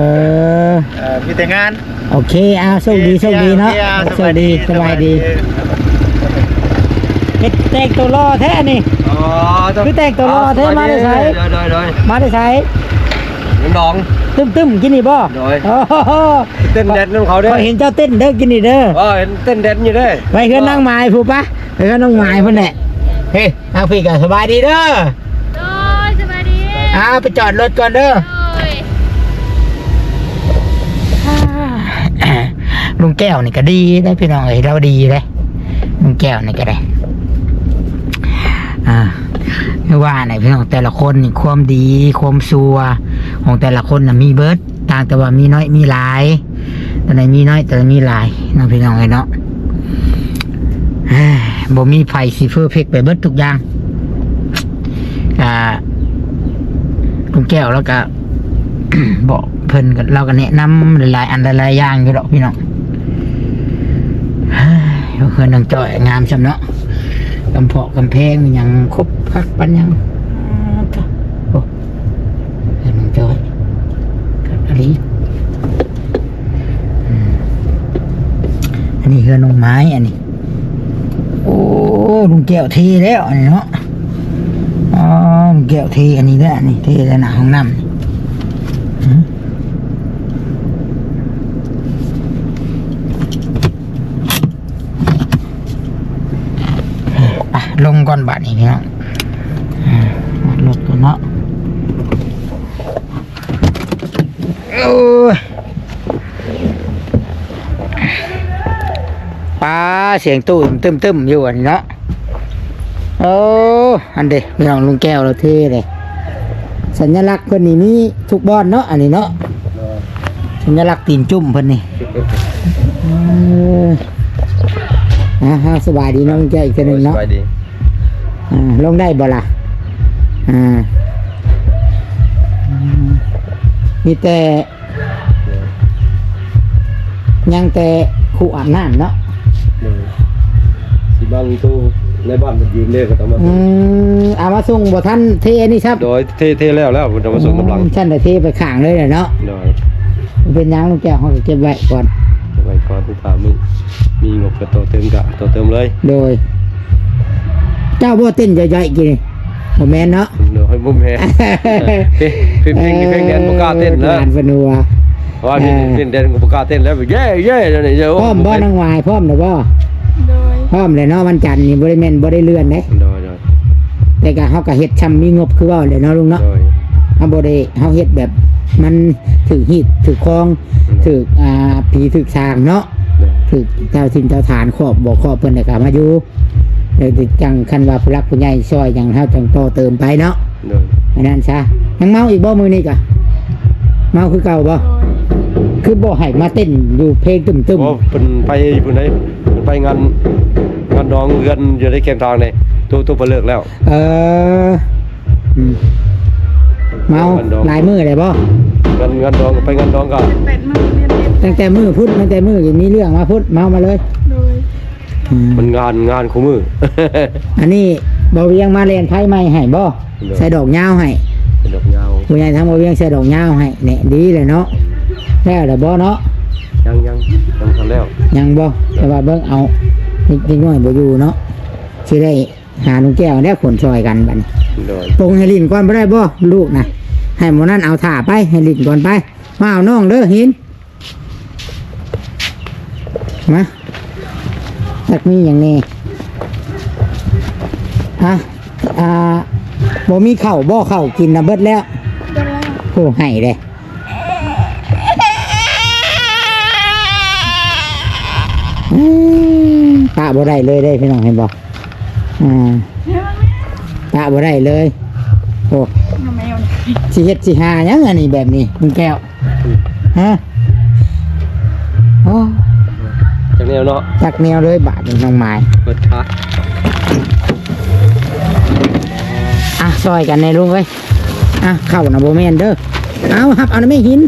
ເອີ ມີແຕ່ງານ ໂອເຄ ອ່າ ໂຊກດີ ໂຊກດີເນາະ ໂອເຄ ອ່າ ໂຊກດີ ສະບາຍດີ ສະບາຍດີ ເຮັດແຕ່ງໂຕຫຼໍ່ແທ້ນີ້ ອໍ ຄືແຕ່ງໂຕຫຼໍ່ແທ້ ອໍ ມາແຕ່ໃສ? ໂດຍ ໂດຍ ໂດຍ ມາແຕ່ໃສ? ດອງ ຕຶ້ມໆ ກິນນີ້ບໍ່? ໂດຍ ໂອ້ໂຫ ເຕັ້ນແດນນຳເຂົາເດີ ຂ້ອຍເຫັນເຈົ້າເຕັ້ນເດີ ກິນນີ້ເດີ ອໍ ເຫັນເຕັ້ນແດນຢູ່ເດີ ໄປເຮືອນນາງໝາຍພຸ້ນປະ ໄປເຮືອນນາງໝາຍພຸ້ນແຫຼະ ເຮີຍ ທາງພີ້ກະສະບາຍດີເດີ ໂດຍ ສະບາຍດີ ອ່າ ໄປຈອດລົດກ່ອນເດີ ໂດຍ ລຸງແກ້ວນີ້ກະດີເດ້ພີ່ນ້ອງເອີຍ ລາວດີເດ້ ລຸງແກ້ວນີ້ກະໄດ້ ອ່າ ຄືວ່າແຫຼະພີ່ນ້ອງ ແຕ່ລະຄົນນີ້ ຄວາມດີຄວາມຊົ່ວຂອງແຕ່ລະຄົນນະມີເບິດ ຕ່າງແຕ່ວ່າມີນ້ອຍມີຫຼາຍ ຕົວໃດມີນ້ອຍ ຕົວໃດມີຫຼາຍເນາະ ພີ່ນ້ອງເອີຍເນາະ ບໍ່ມີໃຜຊິເພີເພັກໄປເບິດທຸກຢ່າງ ກະລຸງແກ້ວລາວກະ ບອກເພິ່ນ ລາວກະແນະນຳຫຼາຍໆອັນຫຼາຍໆຢ່າງຢູ່ດອກພີ່ນ້ອງ ເຮືອນນ້ອງຈ້ອຍງາມຊ່ຳເນາະ ກຳເພາະກຳແພງຫຍັງຄົບຄັກປານຫຍັງ ໂອ້ ເຮືອນນ້ອງຈ້ອຍ ຄັກອີ່ຫຼີ ອືມ ອັນນີ້ເຮືອນນ້ອງໝາຍ ອັນນີ້ ໂອ້ ແກ້ວເທແລ້ວອັນນີ້ເນາະ. ອໍ ແກ້ວເທອັນນີ້ແຫຼະ ນີ້ເທແລ້ວນະ ຫ້ອງນ້ຳນີ້. ໄປ ລົງກ່ອນບາດນີ້ພີ່ນ້ອງ. ອາ ລົດກ່ອນເນາະ. ໂອ້ຍ ປ້າ ສຽງຕູ້ຕຶ້ມໆຢູ່ອັນນີ້ເນາະ. ໂອ້ ອັນເດ ພີ່ນ້ອງ ລຸງແກ້ວລາວເທເດ້. ສັນຍະລັກເພິ່ນນີ້ມີທຸກບ່ອນເນາະ ອັນນີ້ເນາະ. ສັນຍະລັກຕີນຈຸ້ມເພິ່ນນີ້. ເອີ ອ່າ ສະບາຍດີເນາະ ລຸງແກ້ວ ອີກເທື່ອໜຶ່ງເນາະ. ສະບາຍດີ. ອ່າ ລົງໄດ້ບໍ່ລະ? ອ່າ ມີແຕ່ ຍັງແຕ່ຄູອາບນ້ຳເນາະ. ໂດຍ ຊິບັງໂຕໃນບ້ານເພິ່ນຢືມເດ້ ກໍຕ້ອງມາ. ອືມ ເອົາມາສົ່ງບໍ່ທັນເທນີ້ຊ້ຳ. ໂດຍ ເທ ເທແລ້ວ ແລ້ວເພິ່ນເອົາມາສົ່ງກຳລັງ. ອືມ ຊັ້ນໄດ້ເທໄປຂ້າງເລີຍແຫຼະເນາະ. ໂດຍ ເປັນຫຍັງ ລຸງແກ້ວ ເຮົາກໍເກັບໄວ້ກ່ອນ ເກັບໄວ້ກ່ອນ ຖ້າມີ ມີງົບກໍຕໍ່ເຕີມ ກໍຕໍ່ເຕີມເລີຍ. ໂດຍ ເຈົ້າບໍ່ເຕັ້ນເຢາະໆ ກີ້ນີ້? ບໍ່ແມ່ນເນາະ. ໂດຍ ບໍ່ແມ່ນ. ເພງ ເພງນີ້ ເພງແດນບໍ່ກ້າເຕັ້ນເນາະ. ເອີ ຫຼານເພິ່ນວ່າ ວ່າເພງ ເອີ ເພງແດນກໍບໍ່ກ້າເຕັ້ນແລ້ວ. ເຢ້ ເຢ້ ເຈົ້ານີ້ ເຈົ້າ. ພ້ອມບໍ່ ນ້ອງຫວາຍ? ພ້ອມແລ້ວບໍ່? ໂດຍ ພ້ອມແລ້ວເນາະ. ວັນຈັນນີ້ບໍ່ໄດ້ແມ່ນ ບໍ່ໄດ້ເລື່ອນເດ້. ໂດຍ ໂດຍ ແຕ່ກໍເຮົາກໍເຮັດຊ່ຳມີງົບຄືເວົ້າແຫຼະເນາະ ລຸງເນາະ. ໂດຍ ເຮົາບໍ່ໄດ້ ເຮົາເຮັດແບບມັນຖືກຮີດຖືກຄອງ ອືມ ຖືກ ອ່າ ຜີຖືກສາງເນາະ. ໂດຍ ຖືກເຈົ້າຖິ່ນເຈົ້າຖານ ຄອບບໍ່ຄອບເພິ່ນ ແລ້ວກໍມາຢູ່. ເອີ ຈັ່ງຄັນວ່າຜູ້ຫຼັກຜູ້ໃຫຍ່ຊ່ອຍຫຍັງ ເຮົາຈັ່ງຕໍ່ເຕີມໄປເນາະ. ໂດຍ ອັນນັ້ນຊະ. ຍັງເມົາອີກບໍ່ມື້ນີ້ກະ? ເມົາຄືເກົ່າບໍ່? ໂດຍ ຄືບໍ່ໃຫ້ມາເຕັ້ນຢູ່ເພງຕຶ້ມໆ? ບໍ່ ເພິ່ນໄປພຸ້ນໃດ໋ ເພິ່ນໄປງານ ງານດອງເຮືອນຢູ່ໃນແຄມທາງໃດ໋ ໂຕ ໂຕເພິ່ນເລີກແລ້ວ. ເອີ ອືມ ເມົາ ງານດອງ ຫຼາຍມື້ແລ້ວບໍ່? ງານ ງານດອງ ໄປງານດອງກໍ ແປດມື້ ແມ່ນ ຕັ້ງແຕ່ມື້ພຸດ ຕັ້ງແຕ່ມື້ມີເລື່ອງມາພຸດ ເມົາມາເລີຍ. ໂດຍ ອືມ ມັນງານ ງານຄູ່ມື້. ອັນນີ້ບ່າວວຽງມາແລ່ນໄຟໃໝ່ໃຫ້ບໍ່? ໂດຍ ໃສ່ດອກຍາວໃຫ້ ໃສ່ດອກຍາວ. ຜູ້ໃຫຍ່ທາງບ່າວວຽງໃສ່ດອກຍາວໃຫ້ ແນ່ ດີແລ້ວເນາະ. ແລ້ວແລ້ວບໍ່ເນາະ? ຍັງ ຍັງ ຍັງບໍ່ທັນແລ້ວ. ຍັງບໍ່? ແຕ່ວ່າເບິ່ງເອົາ ເດັກນ້ອຍບໍ່ຢູ່ເນາະ ຊິໄດ້ຫາລຸງແກ້ວແລ້ວຂົນຊ່ອຍກັນບັດນີ້. ໂດຍ ປົງໃຫ້ຫຼິ້ນກ່ອນບໍ່ໄດ້ບໍ່ ລູກນະ? ໃຫ້ໝູ່ນັ້ນເອົາຖ້າໄປ ໃຫ້ຫຼິ້ນກ່ອນໄປ. ມາເອົານ້ອງເດີ ຫີນ ມາ ຈັກມີຫຍັງແດ່? ຮະ? ອ່າ ບໍ່ມີເຂົ້າບໍ່? ເຂົ້າກິນນະເບິດແລ້ວ. ເບິດແລ້ວ. ໂອ້ ໃຫ້ເດ້. ອືມ ປະບໍ່ໄດ້ເລີຍເດ້ ພີ່ນ້ອງເຫັນບໍ່? ອ່າ ປະບໍ່ໄດ້ເລີຍ. ໂອ້ ຊິເຮັດຊິຫາຫຍັງອັນນີ້ແບບນີ້ ລຸງແກ້ວ? ຮະ? ໂອ້ ຈັກແນວເນາະ ຈັກແນວເລີຍບາດນີ້ ນ້ອງໝາຍ ເປີດທາງ. ອ່ະ ຊ່ອຍກັນແດ່ລຸງເອີຍ. ອ່ະ ເຂົ້ານະບໍ່ແມ່ນເດີ. ເອົາ ຮັບເອົານະແມ່ຫີນ.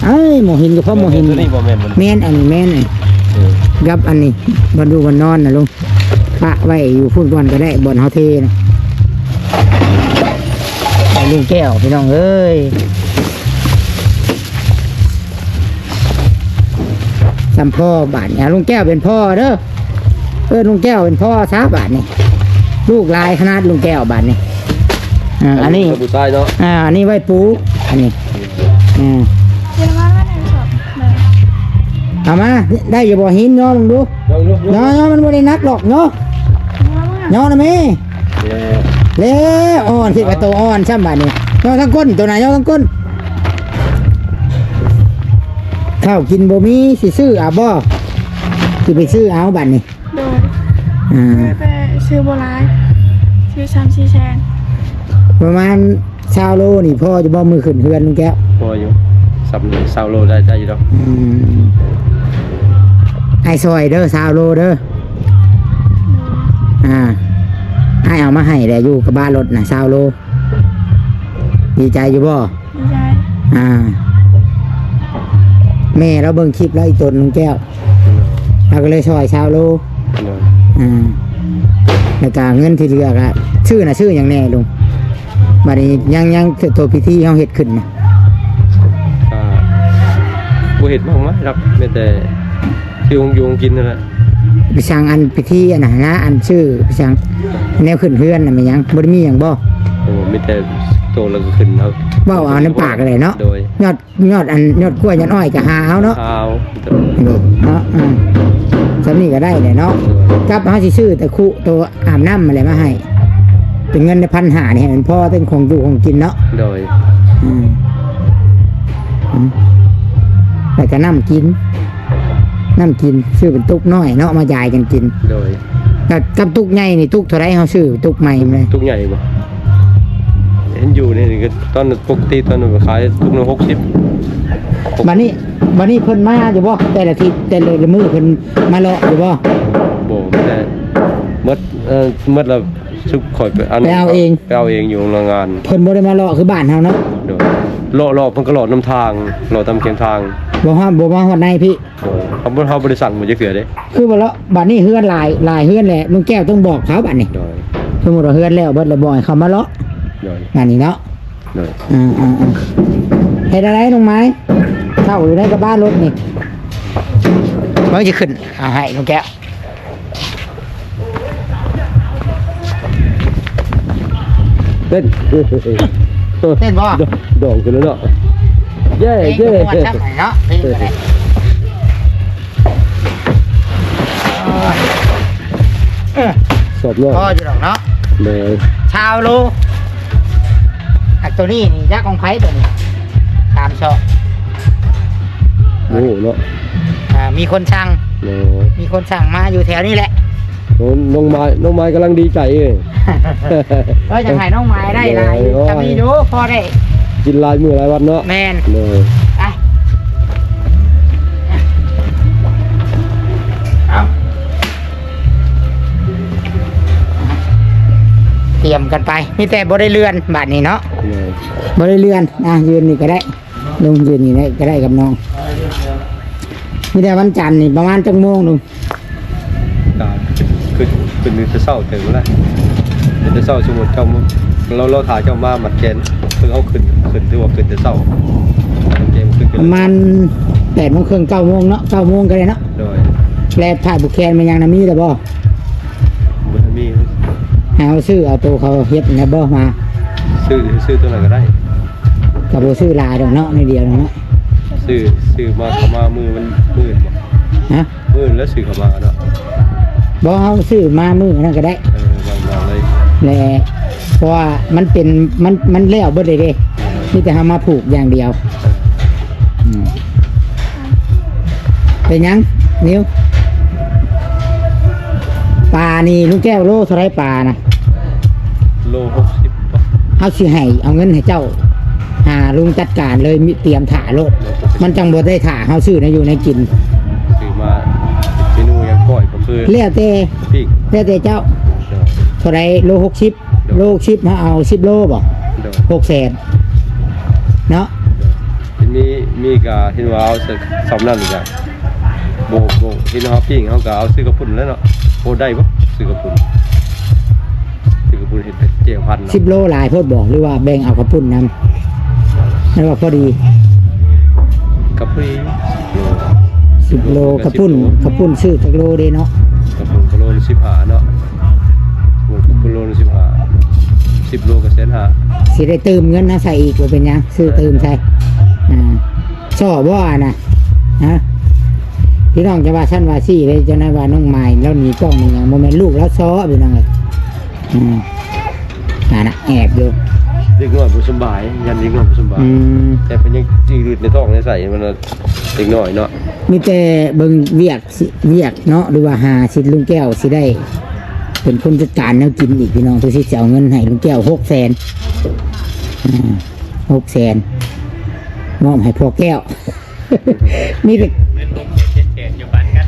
ເອີຍ ໝໍຫີນກໍພໍໝໍຫີນ. ຕົວນີ້ບໍ່ແມ່ນມັນ ແມ່ນ ອັນນີ້ແມ່ນ. ເອີ ກັບອັນນີ້ ບ່ອນຢູ່ບ່ອນນອນນະລຸງ ປະໄວ້ຢູ່ພຸ້ນກ່ອນກໍໄດ້ ບ່ອນເຮົາເທນະ. ລຸງແກ້ວ ພີ່ນ້ອງເອີຍ ສ່ຳພໍ່ບາດນີ້. ລຸງແກ້ວເປັນພໍ່ເດີ. ເອີ້ນລຸງແກ້ວເປັນພໍ່ຊະບາດນີ້. ລູກຫຼາຍຂະໜາດລຸງແກ້ວບາດນີ້. ອ່າ ອັນນີ້ຜູ້ຊາຍເນາະ. ອ່າ ອັນນີ້ໄວ້ປູກ ອັນນີ້. ອ່າ ເອົາມາ ໄດ້ຢູ່ບໍ່ຫີນ? ຍໍເບິ່ງດູ. ຍໍ ຍໍ ມັນບໍ່ໄດ້ໜັກດອກ. ຍໍ ຍໍນະແມ່. ແລ້ວ ແລ້ວ ອ່ອນ ຄິດວ່າໂຕອ່ອນຊ້ຳບາດນີ້. ຍໍທາງກົ້ນ ໂຕນະ ຍໍທາງກົ້ນ. ເຂົ້າກິນບໍ່ມີ ຊິຊື້ເອົາບໍ່? ຊິໄປຊື້ເອົາບາດນີ້. ໂດຍ ອ່າ ແຕ່ຊື້ບໍ່ຫຼາຍ ຊື້ສາມສີ່ແສນ. ປະມານຊາວໂລນີ້ພໍຢູ່ບໍ່ ມື້ຂຶ້ນເຮືອນລຸງແກ້ວ? ພໍຢູ່ ສ່ຳຊາວໂລໄດ້ ໄດ້ຢູ່ດອກ. ອືມ ອ້າຍຊ່ອຍເດີ ຊາວໂລເດີ. ໂດຍ ອ່າ ອ້າຍເອົາມາໃຫ້ແຫຼະ ຢູ່ກະບະລົດນະ ຊາວໂລ. ດີໃຈຢູ່ບໍ່? ດີໃຈ. ອ່າ ແມ່ລາວເບິ່ງຄລິບແລ້ວອີ່ຕົນລຸງແກ້ວ ລາວກໍເລີຍຊ່ອຍຊາວໂລ. ໂດຍ ອ່າ ແລ້ວກະເງິນທີ່ເຫຼືອກະ ຊື້ນະ ຊື້ຫຍັງແດ່ລຸງ? ບາດນີ້ຍັງ ຍັງ ໂຕພິທີເຮົາເຮັດຂຶ້ນນະ ກະບໍ່ເຮັດມາກມາຍດອກ ມີແຕ່ ຢູ່ ຢູ່ກິນຫັ້ນແຫຼະ. ໄປສັ່ງອັນພິທີອັນນັ້ນນະ ອັນຊື້ໄປສັ່ງແນວຂຶ້ນເຮືອນນະ ແມ່ນຫຍັງ ບໍ່ໄດ້ມີຫຍັງບໍ່? ໂອ້ ມີແຕ່ໂຕແລ້ວກໍຂຶ້ນເອົາ ເວົ້າເອົານຳປາກກໍໄດ້ເນາະ. ໂດຍ ຍອດ ຍອດອັນ ຍອດກ້ວຍຍອດອ້ອຍກໍຫາເອົາເນາະ ຫາເອົາ ໂດຍ ເນາະ ອືມ ສ່ຳນີ້ກໍໄດ້ແຫຼະເນາະ. ໂດຍ ກັບເຮົາຊິຊື້ແຕ່ຄຸໂຕອາບນ້ຳຫັ້ນແຫຼະມາໃຫ້ ເປັນເງິນໃນພັນຫ້ານີ້ ໃຫ້ມັນພໍເຖິງຂອງຢູ່ຂອງກິນເນາະ. ໂດຍ ອືມ ອືມ ແລ້ວກໍນ້ຳກິນ ນ້ຳກິນ ຊື້ເປັນຕຸກນ້ອຍເນາະ ມາຢາຍກັນກິນ. ໂດຍ ກັບ ກັບຕຸກໃຫຍ່ນີ້ ຕຸກເທົ່າໃດ ເຮົາຊື້ຕຸກໃໝ່ມາເລີຍ? ຕຸກໃຫຍ່ບໍ່? ເຫັນຢູ່ນີ້ກໍຕອນປົກກະຕິຕອນນັ້ນຂາຍຕຸກໜຶ່ງຫົກສິບ. ບັດນີ້ ບັດນີ້ເພິ່ນມາຢູ່ບໍ່? ແຕ່ລະທິດ ແຕ່ລະມື້ເພິ່ນມາເລາະຢູ່ບໍ່? ບໍ່ ແຕ່ໝົດ ເອີ ໝົດແລ້ວ ຊຸກຂ້ອຍໄປອັນ ໄປເອົາເອງ ໄປເອົາເອງຢູ່ໂຮງງານ. ເພິ່ນບໍ່ໄດ້ມາເລາະຄືບ້ານເຮົາເນາະ? ໂດຍ ເລາະ ເລາະ ເພິ່ນກໍເລາະນຳທາງ ເລາະຕາມແຄມທາງ ບໍ່ຮອດ ບໍ່ມາຮອດໃນພີ້. ໂດຍ ເຮົາບໍ່ ເຮົາບໍ່ໄດ້ສັ່ງມາຈັກເທື່ອເດ້. ຄືວ່າເລາະ ບັດນີ້ເຮືອນຫຼາຍ ຫຼາຍເຮືອນແຫຼະ ລຸງແກ້ວຕ້ອງບອກເຂົາບັດນີ້. ໂດຍ ສົມມຸດວ່າເຮືອນແລ້ວເບິດແລ້ວ ບໍ່ໃຫ້ເຂົາມາເລາະ. ໂດຍ ອັນນີ້ເນາະ. ໂດຍ ອືມໆໆ ເຮັດຈັ່ງໃດນ້ອງໄມ້? ເຂົ້າຢູ່ໃນກະບະລົດນີ້ ເບິ່ງຊິຂຶ້ນເອົາໃຫ້ລຸງແກ້ວ. ເຕັ້ນ ເຕັ້ນບໍ່? ດ- ດອງຂຶ້ນແລ້ວເນາະ. ເຢ້ ເຢ້ ເພງກໍມ່ວນຊ້ຳໄປເນາະ ເພງກໍໄດ້. ເອີ ສອບເນາະ ພໍຢູ່ດອກເນາະ. ໂດຍ ຊາວໂລ. ອັນໂຕນີ້ນີ້ຈັກຂອງໃຜໂຕນີ້? ສາມຊອກ. ໂອ້ເນາະ ອ່າ ມີຄົນສັ່ງ. ໂດຍ ມີຄົນສັ່ງມາຢູ່ແຖວນີ້ແຫຼະ. ໂອ້ ນ້ອງໄມ້ ນ້ອງໄມ້ກຳລັງດີໃຈເອີຍ. ເອີ ຢາກໃຫ້ນ້ອງໄມ້ໄດ້ຫຼາຍຢູ່. ໂດຍ ກໍມີຢູ່ ພໍໄດ້ກິນຫຼາຍມື້ຫຼາຍວັນເນາະ. ແມ່ນ. ໂດຍ ໄປ ເອົາ ຕຽມກັນໄປ ມີແຕ່ບໍ່ໄດ້ເລື່ອນບາດນີ້ເນາະ. ໂດຍ ບໍ່ໄດ້ເລື່ອນ. ອ່ະ ຢືນນີ້ກໍໄດ້ ລົງຢູ່ນີ້ໄດ້ ກໍໄດ້ກັບນ້ອງ. ມີແຕ່ວັນຈັນນີ້ປະມານຈັກໂມງລຸງ? ກໍຂຶ້ນ ຂຶ້ນ ຂຶ້ນແຕ່ເຊົ້າເຕີບແລ້ວ ແຕ່ເຊົ້າ. ສົມມຸດເຈົ້າ ລາວ ລາວຖ້າເຈົ້າມາມັດແຂນ ຄືເຮົາຂຶ້ນ ຂຶ້ນ ຖືວ່າຂຶ້ນແຕ່ເຊົ້າ ມັດແຂນຂຶ້ນ ປະມານແປດໂມງເຄິ່ງ ເກົ້າໂມງເນາະ ເກົ້າໂມງກໍໄດ້ເນາະ. ໂດຍ ແລະຖ້າຜູກແຂນແມ່ນຫຍັງນະ ມີແລ້ວບໍ່? ບໍ່ທັນມີ. ເຮົາຊື້ເອົາໂຕເຂົາເຮັດນະບໍ່ມາ? ຊື້ ຊື້ໂຕນັ້ນກໍໄດ້. ກໍບໍ່ຊື້ຫຼາຍດອກເນາະ ໜ້ອຍດຽວເນາະ. ຊື້ ຊື້ມາ ເຂົ້າມາມື້ວັນ ມື້ອື່ນບໍ່? ຮະ? ມື້ອື່ນແລ້ວຊື້ເຂົ້າມາເນາະ. ບໍ່ ເຮົາຊື້ມາມື້ນັ້ນກໍໄດ້. ເອີ ວາງ ວາງເລີຍ. ແລະ ເພາະວ່າມັນເປັນ ມັນ ມັນແລ້ວເບິດເລີຍເດ້ ມີແຕ່ເຮົາມາຜູກຢ່າງດຽວ. ເອີ ອືມ ເປັນຫຍັງ ນິວ? ປານີ້ລຸງແກ້ວ ໂລເທົ່າໃດປານະ? ໂລຫົກສິບ. ເຮົາຊິໃຫ້ເອົາເງິນໃຫ້ເຈົ້າ ຫາລຸງຈັດການເລີຍ ມີ ຕຽມຖ້າໂລດ ມັນຈັ່ງບໍ່ໄດ້ຖ້າເຮົາຊື້ແນວຢູ່ແນວກິນ. ຊື້ມາເມນູຫຍັງ ກ້ອຍບໍ່ຄື ແລ້ວແຕ່ ປີ້ງ ແລ້ວແຕ່ເຈົ້າ. ໂດຍ ເທົ່າໃດ ໂລຫົກສິບ. ໂດຍ ໂລຫົກສິບ ເຮົາເອົາສິບໂລບໍ່? ໂດຍ ຫົກແສນເນາະ. ໂດຍ ເຫັນມີ ມີກະເຫັນວ່າເອົາສ່ຳນັ້ນກະ ບໍ່ ບໍ່ເຫັນເຮົາປີ້ງ ເຮົາກະເອົາຊື້ເຂົ້າປຸ້ນແລ້ວເນາະ. ໂອ້ ໄດ້ບໍ່ ຊື້ເຂົ້າປຸ້ນ? ຊື້ເຂົ້າປຸ້ນເຮັດແຈ່ວພັນເນາະ. ສິບໂລຫຼາຍໂພດບໍ່ ຫຼືວ່າແບ່ງເອົາເຂົ້າປຸ້ນນຳ ຫຼືວ່າພໍດີ? ກໍພໍດີ ສິບໂລ. ເຂົ້າປຸ້ນ ເຂົ້າປຸ້ນຊື້ຈັກໂລເດ້ເນາະ? ເຂົ້າປຸ້ນກິໂລລະສິບຫ້າເນາະ. ເຂົ້າປຸ້ນກິໂລລະສິບຫ້າ ສິບໂລກໍແສນຫ້າ. ຊິໄດ້ຕື່ມເງິນເຮົາໃສ່ອີກ ບໍ່ເປັນຫຍັງ ຊື້ຕື່ມໃສ່. ອ່າ ສໍ້ບໍ່ອັນນະ ຮະ? ພີ່ນ້ອງຈະວ່າຊັ້ນວ່າຊີ້ເລີຍ ຈັ່ງໃດວ່ານ້ອງມາຍລາວໜີກ້ອງໜີຫຍັງ ບໍ່ແມ່ນລູກລາວສໍ້ ພີ່ນ້ອງເອີຍ. ອືມ ອັນນະ ແອບຢູ່ ເດັກນ້ອຍບໍ່ສຳບາຍ ຢ້ານເດັກນ້ອຍບໍ່ສຳບາຍ. ອືມ ແຕ່ເພິ່ນຍັງຈື່ລືດໃນທ້ອງໃນໄສ້ ມັນເດັກນ້ອຍເນາະ. ມີແຕ່ເບິ່ງວຽກ ວຽກເນາະ ຫຼືວ່າຫາຊິລຸງແກ້ວຊິໄດ້ເປັນຄົນຈັດການແນວກິນອີກ ພີ່ນ້ອງ. ໂຕຊິເອົາເງິນໃຫ້ລຸງແກ້ວຫົກແສນ ອືມ ຫົກແສນ ມອບໃຫ້ພໍ່ແກ້ວ. ມີແຕ່ເງິນຫົກແສນ ເຈັດແສນ ຢູ່ບ້ານກັນ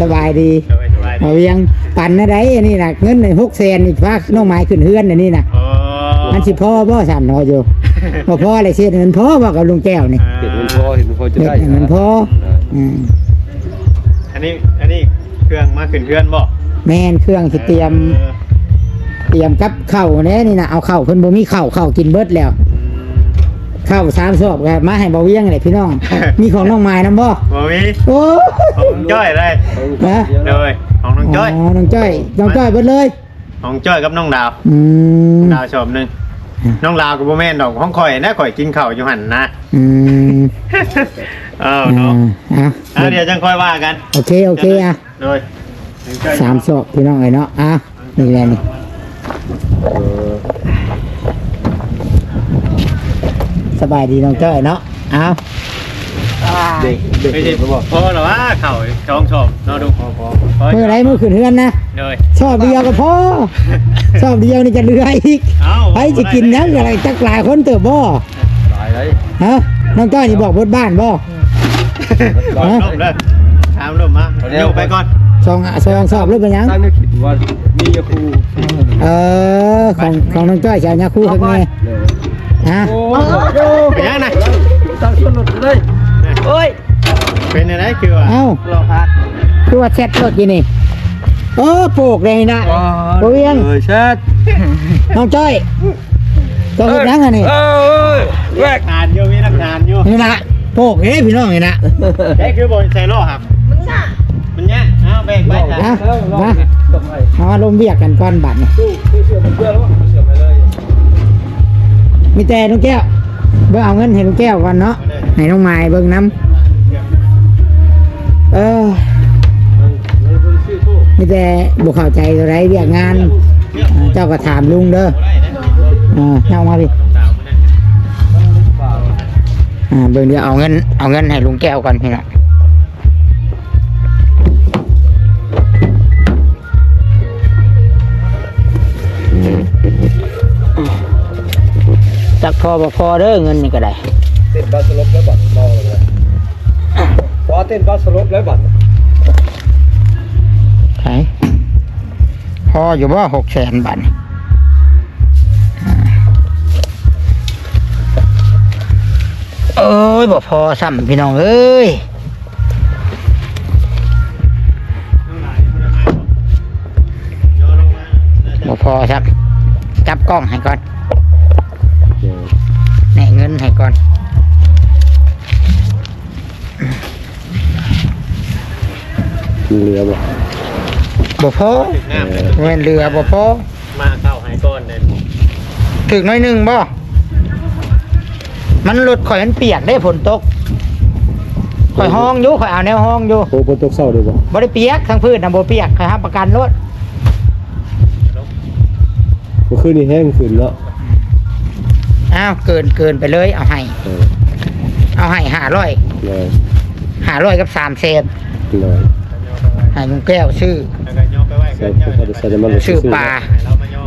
ສະບາຍດີ. ໂດຍ ສະບາຍດີ. ເອົາຫຍັງ ປັນແນວໃດອັນນີ້ນະ ເງິນຫົກແສນນີ້ ພານ້ອງມາຍຂຶ້ນເຮືອນອັນນີ້ນະ. ອໍ ມັນຊິພໍບໍ່ຊັ້ນ ພໍຢູ່ ບໍ່ພໍແລ້ວ ຊິເຮັດໃຫ້ມັນພໍບໍ່ກັບລຸງແກ້ວນີ້? ເຮັດມັນພໍ ເຮັດມັນພໍຈະໄດ້ ເຮັດໃຫ້ມັນພໍ. ເອີ ອືມ ອັນນີ້ ອັນນີ້ເຄື່ອງມາຂຶ້ນເຮືອນບໍ່? ແມ່ນ ເຄື່ອງຊິຕຽມ ເອີ ຕຽມກັບເຂົ້າແດ່ນີ້ນະ. ເອົາເຂົ້າ ເພິ່ນບໍ່ມີເຂົ້າ ເຂົ້າກິນເບິດແລ້ວ. ອືມ ເຂົ້າສາມສອບກໍມາໃຫ້ບ່າວວຽງແຫຼະພີ່ນ້ອງ. ມີຂອງນ້ອງໝາຍນຳບໍ່? ບໍ່ມີ. ໂອ້ ຂອງນ້ອງຈ້ອຍໄດ້. ຮະ? ໂດຍ ຂອງນ້ອງຈ້ອຍ. ອໍ ນ້ອງຈ້ອຍ ນ້ອງຈ້ອຍເບິດເລີຍ. ຂອງຈ້ອຍກັບນ້ອງດາວ. ອືມ ນ້ອງດາວສອບໜຶ່ງ. ອືມ ນ້ອງດາວກໍບໍ່ແມ່ນດອກ ຂອງຂ້ອຍນະ ຂ້ອຍກິນເຂົ້າຢູ່ຫັ້ນນະ. ອືມ ເອົາເນາະ. ອ່າ ອ່າ ດຽວຈັ່ງຄ່ອຍວ່າກັນ. ໂອເຄ ໂອເຄ. ອ່ະ ໂດຍ ສາມສອບພີ່ນ້ອງເອີຍເນາະ. ອ່າ ນີ້ແຫຼະນີ້. ສະບາຍດີນ້ອງຈ້ອຍເນາະ. ເອົາ ເດັກ ເດັກ ພໍແລ້ວວ່າເຂົ້າສອງສອບເນາະ. ດູ ພໍ ພໍ ພໍ. ມື້ໃດມື້ຂຶ້ນເຮືອນນະ. ໂດຍ ສອບດຽວກໍພໍ ສອບດຽວນີ້ກໍເຫຼືອອີກ. ເອົ້າ ໃຜຊິກິນຫຍັງກໍໄດ້ ຈັກຫຼາຍຄົນເຕີບບໍ່? ຫຼາຍເລີຍ. ຮະ? ນ້ອງຈ້ອຍນີ້ບອກເບິດບ້ານບໍ່? ອືມ ຮະ? ຖາມລົມມາ ເອົາແລ້ວ ໂຍກໄປກ່ອນ. ສອງ ສອງສອບລົດເປັນຫຍັງ? ຕັ້ງແນວຄິດວ່າມີຍາຄູ. ເອີ ຂອງ ຂອງນ້ອງຈ້ອຍຊິເອົາຍາຄູຄັກແນ່. ເອີ ຮະ? ໂອ້ ເປັນຫຍັງນະ? ຕັ້ງຊົນລົດເລີຍ. ໂອ້ຍ ເປັນຈັ່ງໃດຄືວ່າ ເອົ້າ ລໍພັກ ຄືວ່າແຊັດລົດຢູ່ນີ້. ເອີ ໂປກເດ້ນະ. ອໍ ບໍ່ວຽງ ເອີ ແຊັດ ນ້ອງຈ້ອຍ. ເຈົ້າເຮັດຫຍັງອັນນີ້? ເອີ ເອີ ແວກ ຫຼັກຖານຢູ່ ມີຫຼັກຖານຢູ່. ນີ້ນະ ໂປກເດ້ພີ່ນ້ອງ ນີ້ນະ. ເດ້ ຄືບໍ່ໃສ່ລໍ້ຄັບ ມັນຍາກ ມັນຍາກ. ເອົາ ແບ່ງໄປ. ອ່ະ ມາ ເອົາມາລົມວຽກກັນກ່ອນບາດນີ້. ມີແຕ່ນ້ອງແກ້ວ ເບິ່ງເອົາເງິນໃຫ້ນ້ອງແກ້ວກ່ອນເນາະ ໃຫ້ນ້ອງໝາຍເບິ່ງນຳ. ເອີ ມີແຕ່ບໍ່ເຂົ້າໃຈເທົ່າໃດວຽກງານ. ເຈົ້າກໍຖາມລຸງເດີ. ເອີ ເອົາມາພີ່. ອ່າ ເບິ່ງ ດຽວເອົາເງິນ ເອົາເງິນໃຫ້ລຸງແກ້ວກ່ອນພີ່ນ້ອງ. ຈັກພໍບໍ່ພໍເດີ ເງິນນີ້ກໍໄດ້. ເຕັ້ນບາດສະຫຼົບແລ້ວບັດ ເມົາແລ້ວ. ພໍເຕັ້ນບາດສະຫຼົບແລ້ວບັດ. ໃສ ພໍຢູ່ບໍ່ ຫົກແສນບາດນີ້? ເອີຍ ບໍ່ພໍຊ້ຳພີ່ນ້ອງເອີຍ. ບໍ່ພໍຊ້ຳ. ຈັບກ້ອງໃຫ້ກ່ອນ ແນະເງິນໃຫ້ກ່ອນ. ເຫຼືອບໍ່? ບໍ່ພໍ. ເອີ ແມ່ນເຫຼືອບໍ່ພໍ. ມາເຂົ້າໃຫ້ກ່ອນເດ້. ຖືກໜ້ອຍໜຶ່ງບໍ່? ມັນ ລົດຂ້ອຍມັນປຽກເດ້ ຝົນຕົກ. ຂ້ອຍຮອງຢູ່ ຂ້ອຍເອົາແນວຮອງຢູ່. ໂອ້ ຝົນຕົກເຊົ້າເດ້ບໍ່? ບໍ່ໄດ້ປຽກ ທັງພື້ນນະບໍ່ປຽກ ຂ້ອຍຮັບປະກັນໂລດ. ມື້ຄືນນີ້ແຮງຂຶ້ນເນາະ. ອ້າວ ເກີນ ເກີນໄປເລີຍ ເອົາໃຫ້ ເອີ ເອົາໃຫ້ຫ້າຮ້ອຍ. ເອີ ຫ້າຮ້ອຍກັບສາມແສນ. ໂດຍ ໃຫ້ລຸງແກ້ວຊື້ ໃສ່ ໃສ່ນ້ຳມັນ ຊື້ປາ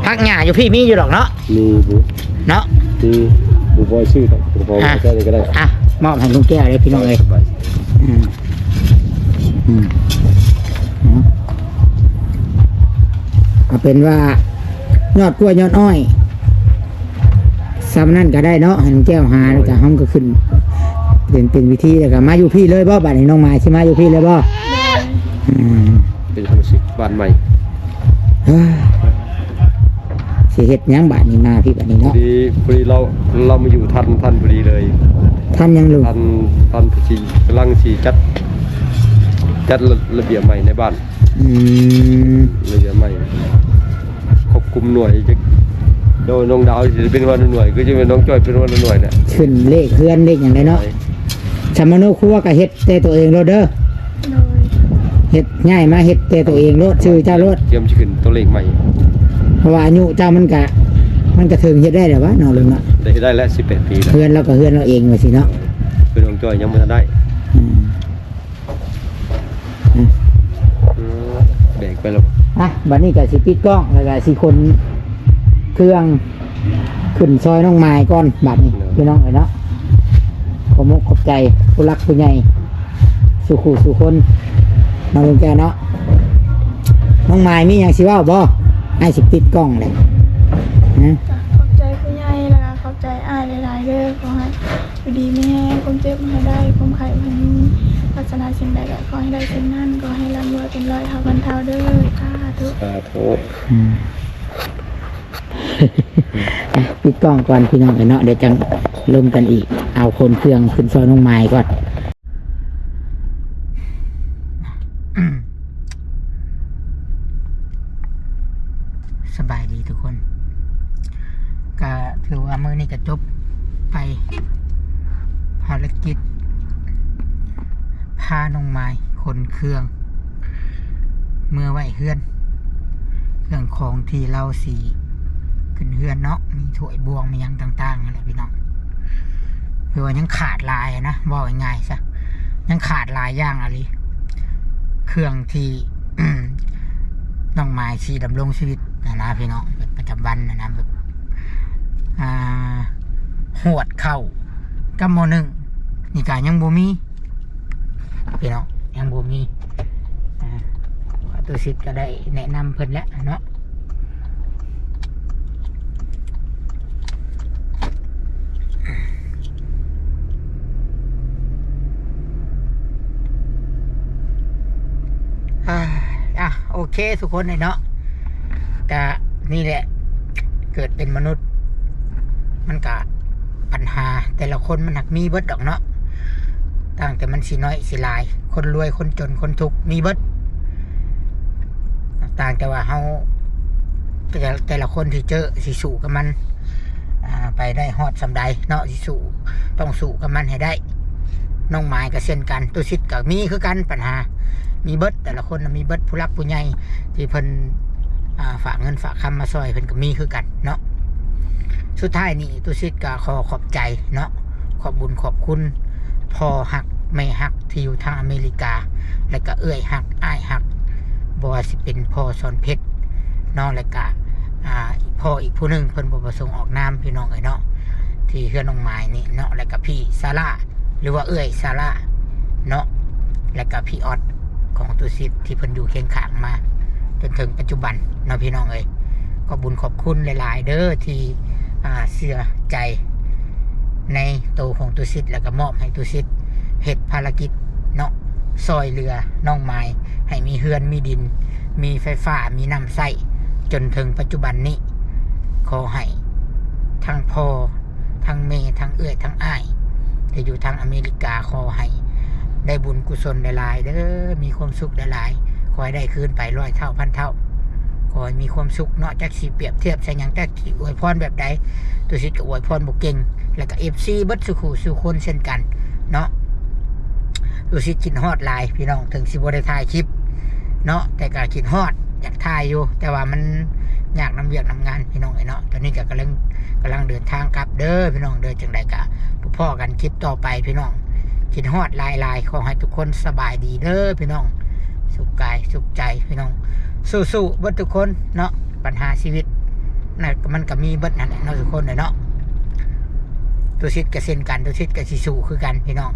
ຜັກຫຍ້າຢູ່ພີ້ມີຢູ່ດອກເນາະ. ມີຢູ່ເນາະ ມີ ບໍ່ບໍ່ຊື້ດອກ ຂອງ ອ່ະ ແຄ່ນີ້ກໍໄດ້. ອ່ະ ມອບໃຫ້ລຸງແກ້ວເດ້ພີ່ນ້ອງເອີຍ. ສະບາຍ ອືມ ອືມ ເອົາເປັນວ່າຍອດກ້ວຍຍອດອ້ອຍ ສ່ຳນັ້ນກໍໄດ້ເນາະ ໃຫ້ລຸງແກ້ວຫາ ແລ້ວກໍເຮົາກໍຂຶ້ນ ເປັນ ເປັນພິທີ ແລ້ວກໍມາຢູ່ພີ້ເລີຍບໍ່? ບາດນີ້ນ້ອງໝາຍຊິມາຢູ່ພີ້ເລີຍບໍ່? ໂດຍ ອືມ ເປັນທຳອິດບ້ານໃໝ່. ເອີ ຊິເຮັດຫຍັງບາດນີ້ ມາພີ້ບາດນີ້ເນາະ. ພໍດີ ພໍດີລາວ ລາວມາຢູ່ທັນ ທັນພໍດີເລີຍ. ທັນຫຍັງລຸງ? ທັນ ທັນທີ່ກຳລັງຊິຈັດ ຈັດລະ ລະບຽບໃໝ່ໃນບ້ານ. ອືມ ລະບຽບໃໝ່ ຄວບຄຸມໜ່ວຍ ຈັກ ໂດຍ ນ້ອງດາວຊິເປັນຫົວໜ່ວຍ ຄືຈະແມ່ນນ້ອງຈ້ອຍເປັນຫົວໜ່ວຍນະ. ຂຶ້ນເລກເຮືອນເລກຫຍັງໄດ້ເນາະ. ໂດຍ ສຳມະໂນຄົວກໍເຮັດແຕ່ຕົວເອງໂລດເດີ. ໂດຍ ເຮັດ ຍ້າຍມາເຮັດແຕ່ຕົວເອງໂລດ ຊື່ເຈົ້າໂລດ. ຕຽມຊິຂຶ້ນຕົວເລກໃໝ່ ເພາະວ່າອາຍຸເຈົ້າມັນກະ ມັນກະເຖິງເຮັດໄດ້ແລ້ວວະເນາະລຸງເນາະ. ໄດ້ ເຮັດໄດ້ແລ້ວ ສິບແປດປີແລ້ວ. ເຮືອນລາວກໍເຮືອນລາວເອງວ່າຊີ້ເນາະ. ໂດຍ ເພື່ອນຂອງຈ້ອຍຍັງບໍ່ທັນໄດ້. ອືມ ອືມ ອືມ ແບກໄປແລ້ວ. ອ່ະ ບັດນີ້ກໍຊິປິດກ້ອງ ແລ້ວກໍຊິຂົນເຄື່ອງຂຶ້ນຊ່ອຍນ້ອງໝາຍກ່ອນບັດນີ້. ໂດຍ ພີ່ນ້ອງເອີຍເນາະ. ຂອບອົກຂອບໃຈຜູ້ຫຼັກຜູ້ໃຫຍ່ສູ່ຄູ່ສູ່ຄົນເນາະ ລຸງແກ້ວເນາະ. ນ້ອງໝາຍມີຫຍັງຊິເວົ້າບໍ່? ອ້າຍຊິປິດກ້ອງແລ້ວ. ຮະ? ຂອບໃຈຜູ້ໃຫຍ່ ແລ້ວກໍຂອບໃຈອ້າຍຫຼາຍໆເດີ. ຂໍໃຫ້ ຢູ່ດີມີແຮງ ຄວາມເຈັບບໍ່ໃຫ້ໄດ້ ຄວາມໄຂ້ບໍ່ໃຫ້ມີ ປາດຖະໜາສິ່ງໃດກໍຂໍໃຫ້ໄດ້ສິ່ງນັ້ນ ຂໍໃຫ້ລ່ຳລວຍເປັນຮ້ອຍເທົ່າພັນເທົ່າເດີ ສາທຸ ສາທຸ. ອືມ ອ່ະ ປິດກ້ອງກ່ອນພີ່ນ້ອງເອີຍເນາະ ດຽວຈັ່ງລົມກັນອີກ. ເອົາຂົນເຄື່ອງຂຶ້ນຊ່ອຍນ້ອງໝາຍກ່ອນ. ສະບາຍດີທຸກຄົນ ກະຖືວ່າມື້ນີ້ກະຈົບໄປ ພາລະກິດ ພານ້ອງໝາຍຂົນເຄື່ອງເມືອໄວ້ເຮືອນ ເຄື່ອງຂອງທີ່ລາວຊິຂຶ້ນເຮືອນເນາະ ມີຖ້ວຍບ່ວງ ມີຫຍັງຕ່າງໆຫັ້ນແຫຼະພີ່ນ້ອງ. ຄືວ່າຍັງຂາດຫຼາຍນະ ເວົ້າງ່າຍໆຊະ ຍັງຂາດຫຼາຍຢ່າງອີ່ຫຼີ ເຄື່ອງທີ່ ນ້ອງໝາຍຊິດຳລົງຊີວິດຫັ້ນນະພີ່ນ້ອງ ແບບປະຈຳວັນຫັ້ນນະ ແບບ ອ່າ ຫວດເຂົ້າກັບໝໍ້ໜຶ້ງ ນີ້ກະຍັງບໍ່ມີພີ່ນ້ອງ ຍັງບໍ່ມີ. ອ່າ ຕຸສິດກະໄດ້ແນະນຳເພິ່ນແລ້ວເນາະ. ອ່າ ອ່ະ ໂອເຄທຸກຄົນເນາະ ກະນີ້ແຫຼະ ເກີດເປັນມະນຸດ ມັນກະ ບັນຫາແຕ່ລະຄົນມັນຫາກມີເບິດດອກເນາະ ຕ່າງແຕ່ມັນຊິນ້ອຍຊິຫຼາຍ ຄົນລວຍ ຄົນຈົນ ຄົນທຸກ ມີເບິດ ຕ່າງແຕ່ວ່າເຮົາ ແຕ່ ແຕ່ລະຄົນທີ່ເຈີ້ຊິສູ້ກັບມັນ ອ່າ ໄປໄດ້ຮອດສ່ຳໃດເນາະ ຊິສູ້ ຕ້ອງສູ້ກັບມັນໃຫ້ໄດ້. ນ້ອງໝາຍກະເຊັ່ນກັນ ຕຸສິດກະມີຄືກັນ ບັນຫາມີເບິດ ແຕ່ລະຄົນນະມີເບິດ ຜູ້ຫຼັກຜູ້ໃຫຍ່ທີ່ເພິ່ນ ອ່າ ຝາກເງິນຝາກຄຳມາຊ່ອຍ ເພິ່ນກະມີຄືກັນເນາະ. ສຸດທ້າຍນີ້ ຕຸສິດກະຂໍຂອບໃຈເນາະ ຂອບບຸນຂອບຄຸນພໍ່ຮັກແມ່ຮັກທີ່ຢູ່ທາງອາເມລິກາ ແລະກະເອື້ອຍຮັກອ້າຍຮັກ ບໍ່ວ່າຊິເປັນພໍ່ສອນເພັດເນາະ ແລະກະ ອ່າ ພໍ່ອີກຜູ້ໜຶ່ງ ເພິ່ນບໍ່ປະສົງອອກນາມພີ່ນ້ອງເອີຍເນາະ ທີ່ເຮືອນນ້ອງໝາຍນີ້ເນາະ ແລະກະພີ່ຊາລາ ຫຼືວ່າເອື້ອຍຊາລາເນາະ ແລະກະພີ່ອອດຂອງຕຸສິດ ທີ່ເພິ່ນຢູ່ຄຽງຂ້າງມາຈົນເຖິງປັດຈຸບັນເນາະ ພີ່ນ້ອງເອີຍ. ຂອບບຸນຂອບຄຸນຫຼາຍໆເດີ ທີ່ ອ່າ ເຊື່ອໃຈໃນໂຕຂອງຕຸສິດ ແລະກະມອບໃຫ້ຕຸສິດເຮັດພາລະກິດເນາະ ຊ່ອຍເຫຼືອນ້ອງໝາຍ ໃຫ້ມີເຮືອນມີດິນ ມີໄຟຟ້າ ມີນ້ຳໃຊ້ ຈົນເຖິງປັດຈຸບັນນີ້. ຂໍໃຫ້ທັງພໍ່ ທັງແມ່ ທັງເອື້ອຍ ທັງອ້າຍ ທີ່ຢູ່ທາງອາເມລິກາ ຂໍໃຫ້ໄດ້ບຸນກຸສົນຫຼາຍໆເດີ ມີຄວາມສຸກຫຼາຍໆ ຂໍໃຫ້ໄດ້ຄືນໄປຮ້ອຍເທົ່າພັນເທົ່າ ຂໍໃຫ້ມີຄວາມສຸກເນາະ. ຈັກຊິປຽບທຽບໃສ່ຫຍັງ ຈັກຊິອວຍພອນແບບໃດ ຕຸສິດກະອວຍພອນບໍ່ເກັ່ງ ແລະກະເອັຟຊີເບິດສູ່ຄູ່ສູ່ຄົນເຊັ່ນກັນເນາະ. ຕຸສິດຄິດຮອດຫຼາຍພີ່ນ້ອງ ເຖິງຊິບໍ່ໄດ້ຖ່າຍຄລິບເນາະ ແຕ່ກະຄິດຮອດ ຢາກຖ່າຍຢູ່ ແຕ່ວ່າມັນຍາກນຳວຽກນຳງານພີ່ນ້ອງເອີຍເນາະ. ຕອນນີ້ກະກຳລັງ ກຳລັງເດີນທາງກັບເດີພີ່ນ້ອງເດີ ຈັ່ງໃດກະພໍ້ກັນຄລິບຕໍ່ໄປພີ່ນ້ອງ ຄິດຮອດຫຼາຍໆ. ຂໍໃຫ້ທຸກຄົນສະບາຍດີເດີພີ່ນ້ອງ ສຸກກາຍສຸກໃຈພີ່ນ້ອງ ສູ້ໆເບິດທຸກຄົນເນາະ. ບັນຫາຊີວິດນະ ມັນກະມີເບິດຫັ້ນແຫຼະເນາະ ທຸກຄົນເອີຍເນາະ. ຕຸສິດກະເຊັ່ນກັນ ຕຸສິດກະຊິສູ້ຄືກັນພີ່ນ້ອງ.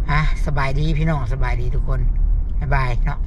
ອ່າ ສະບາຍດີພີ່ນ້ອງ ສະບາຍດີທຸກຄົນ ບາຍບາຍເນາະ.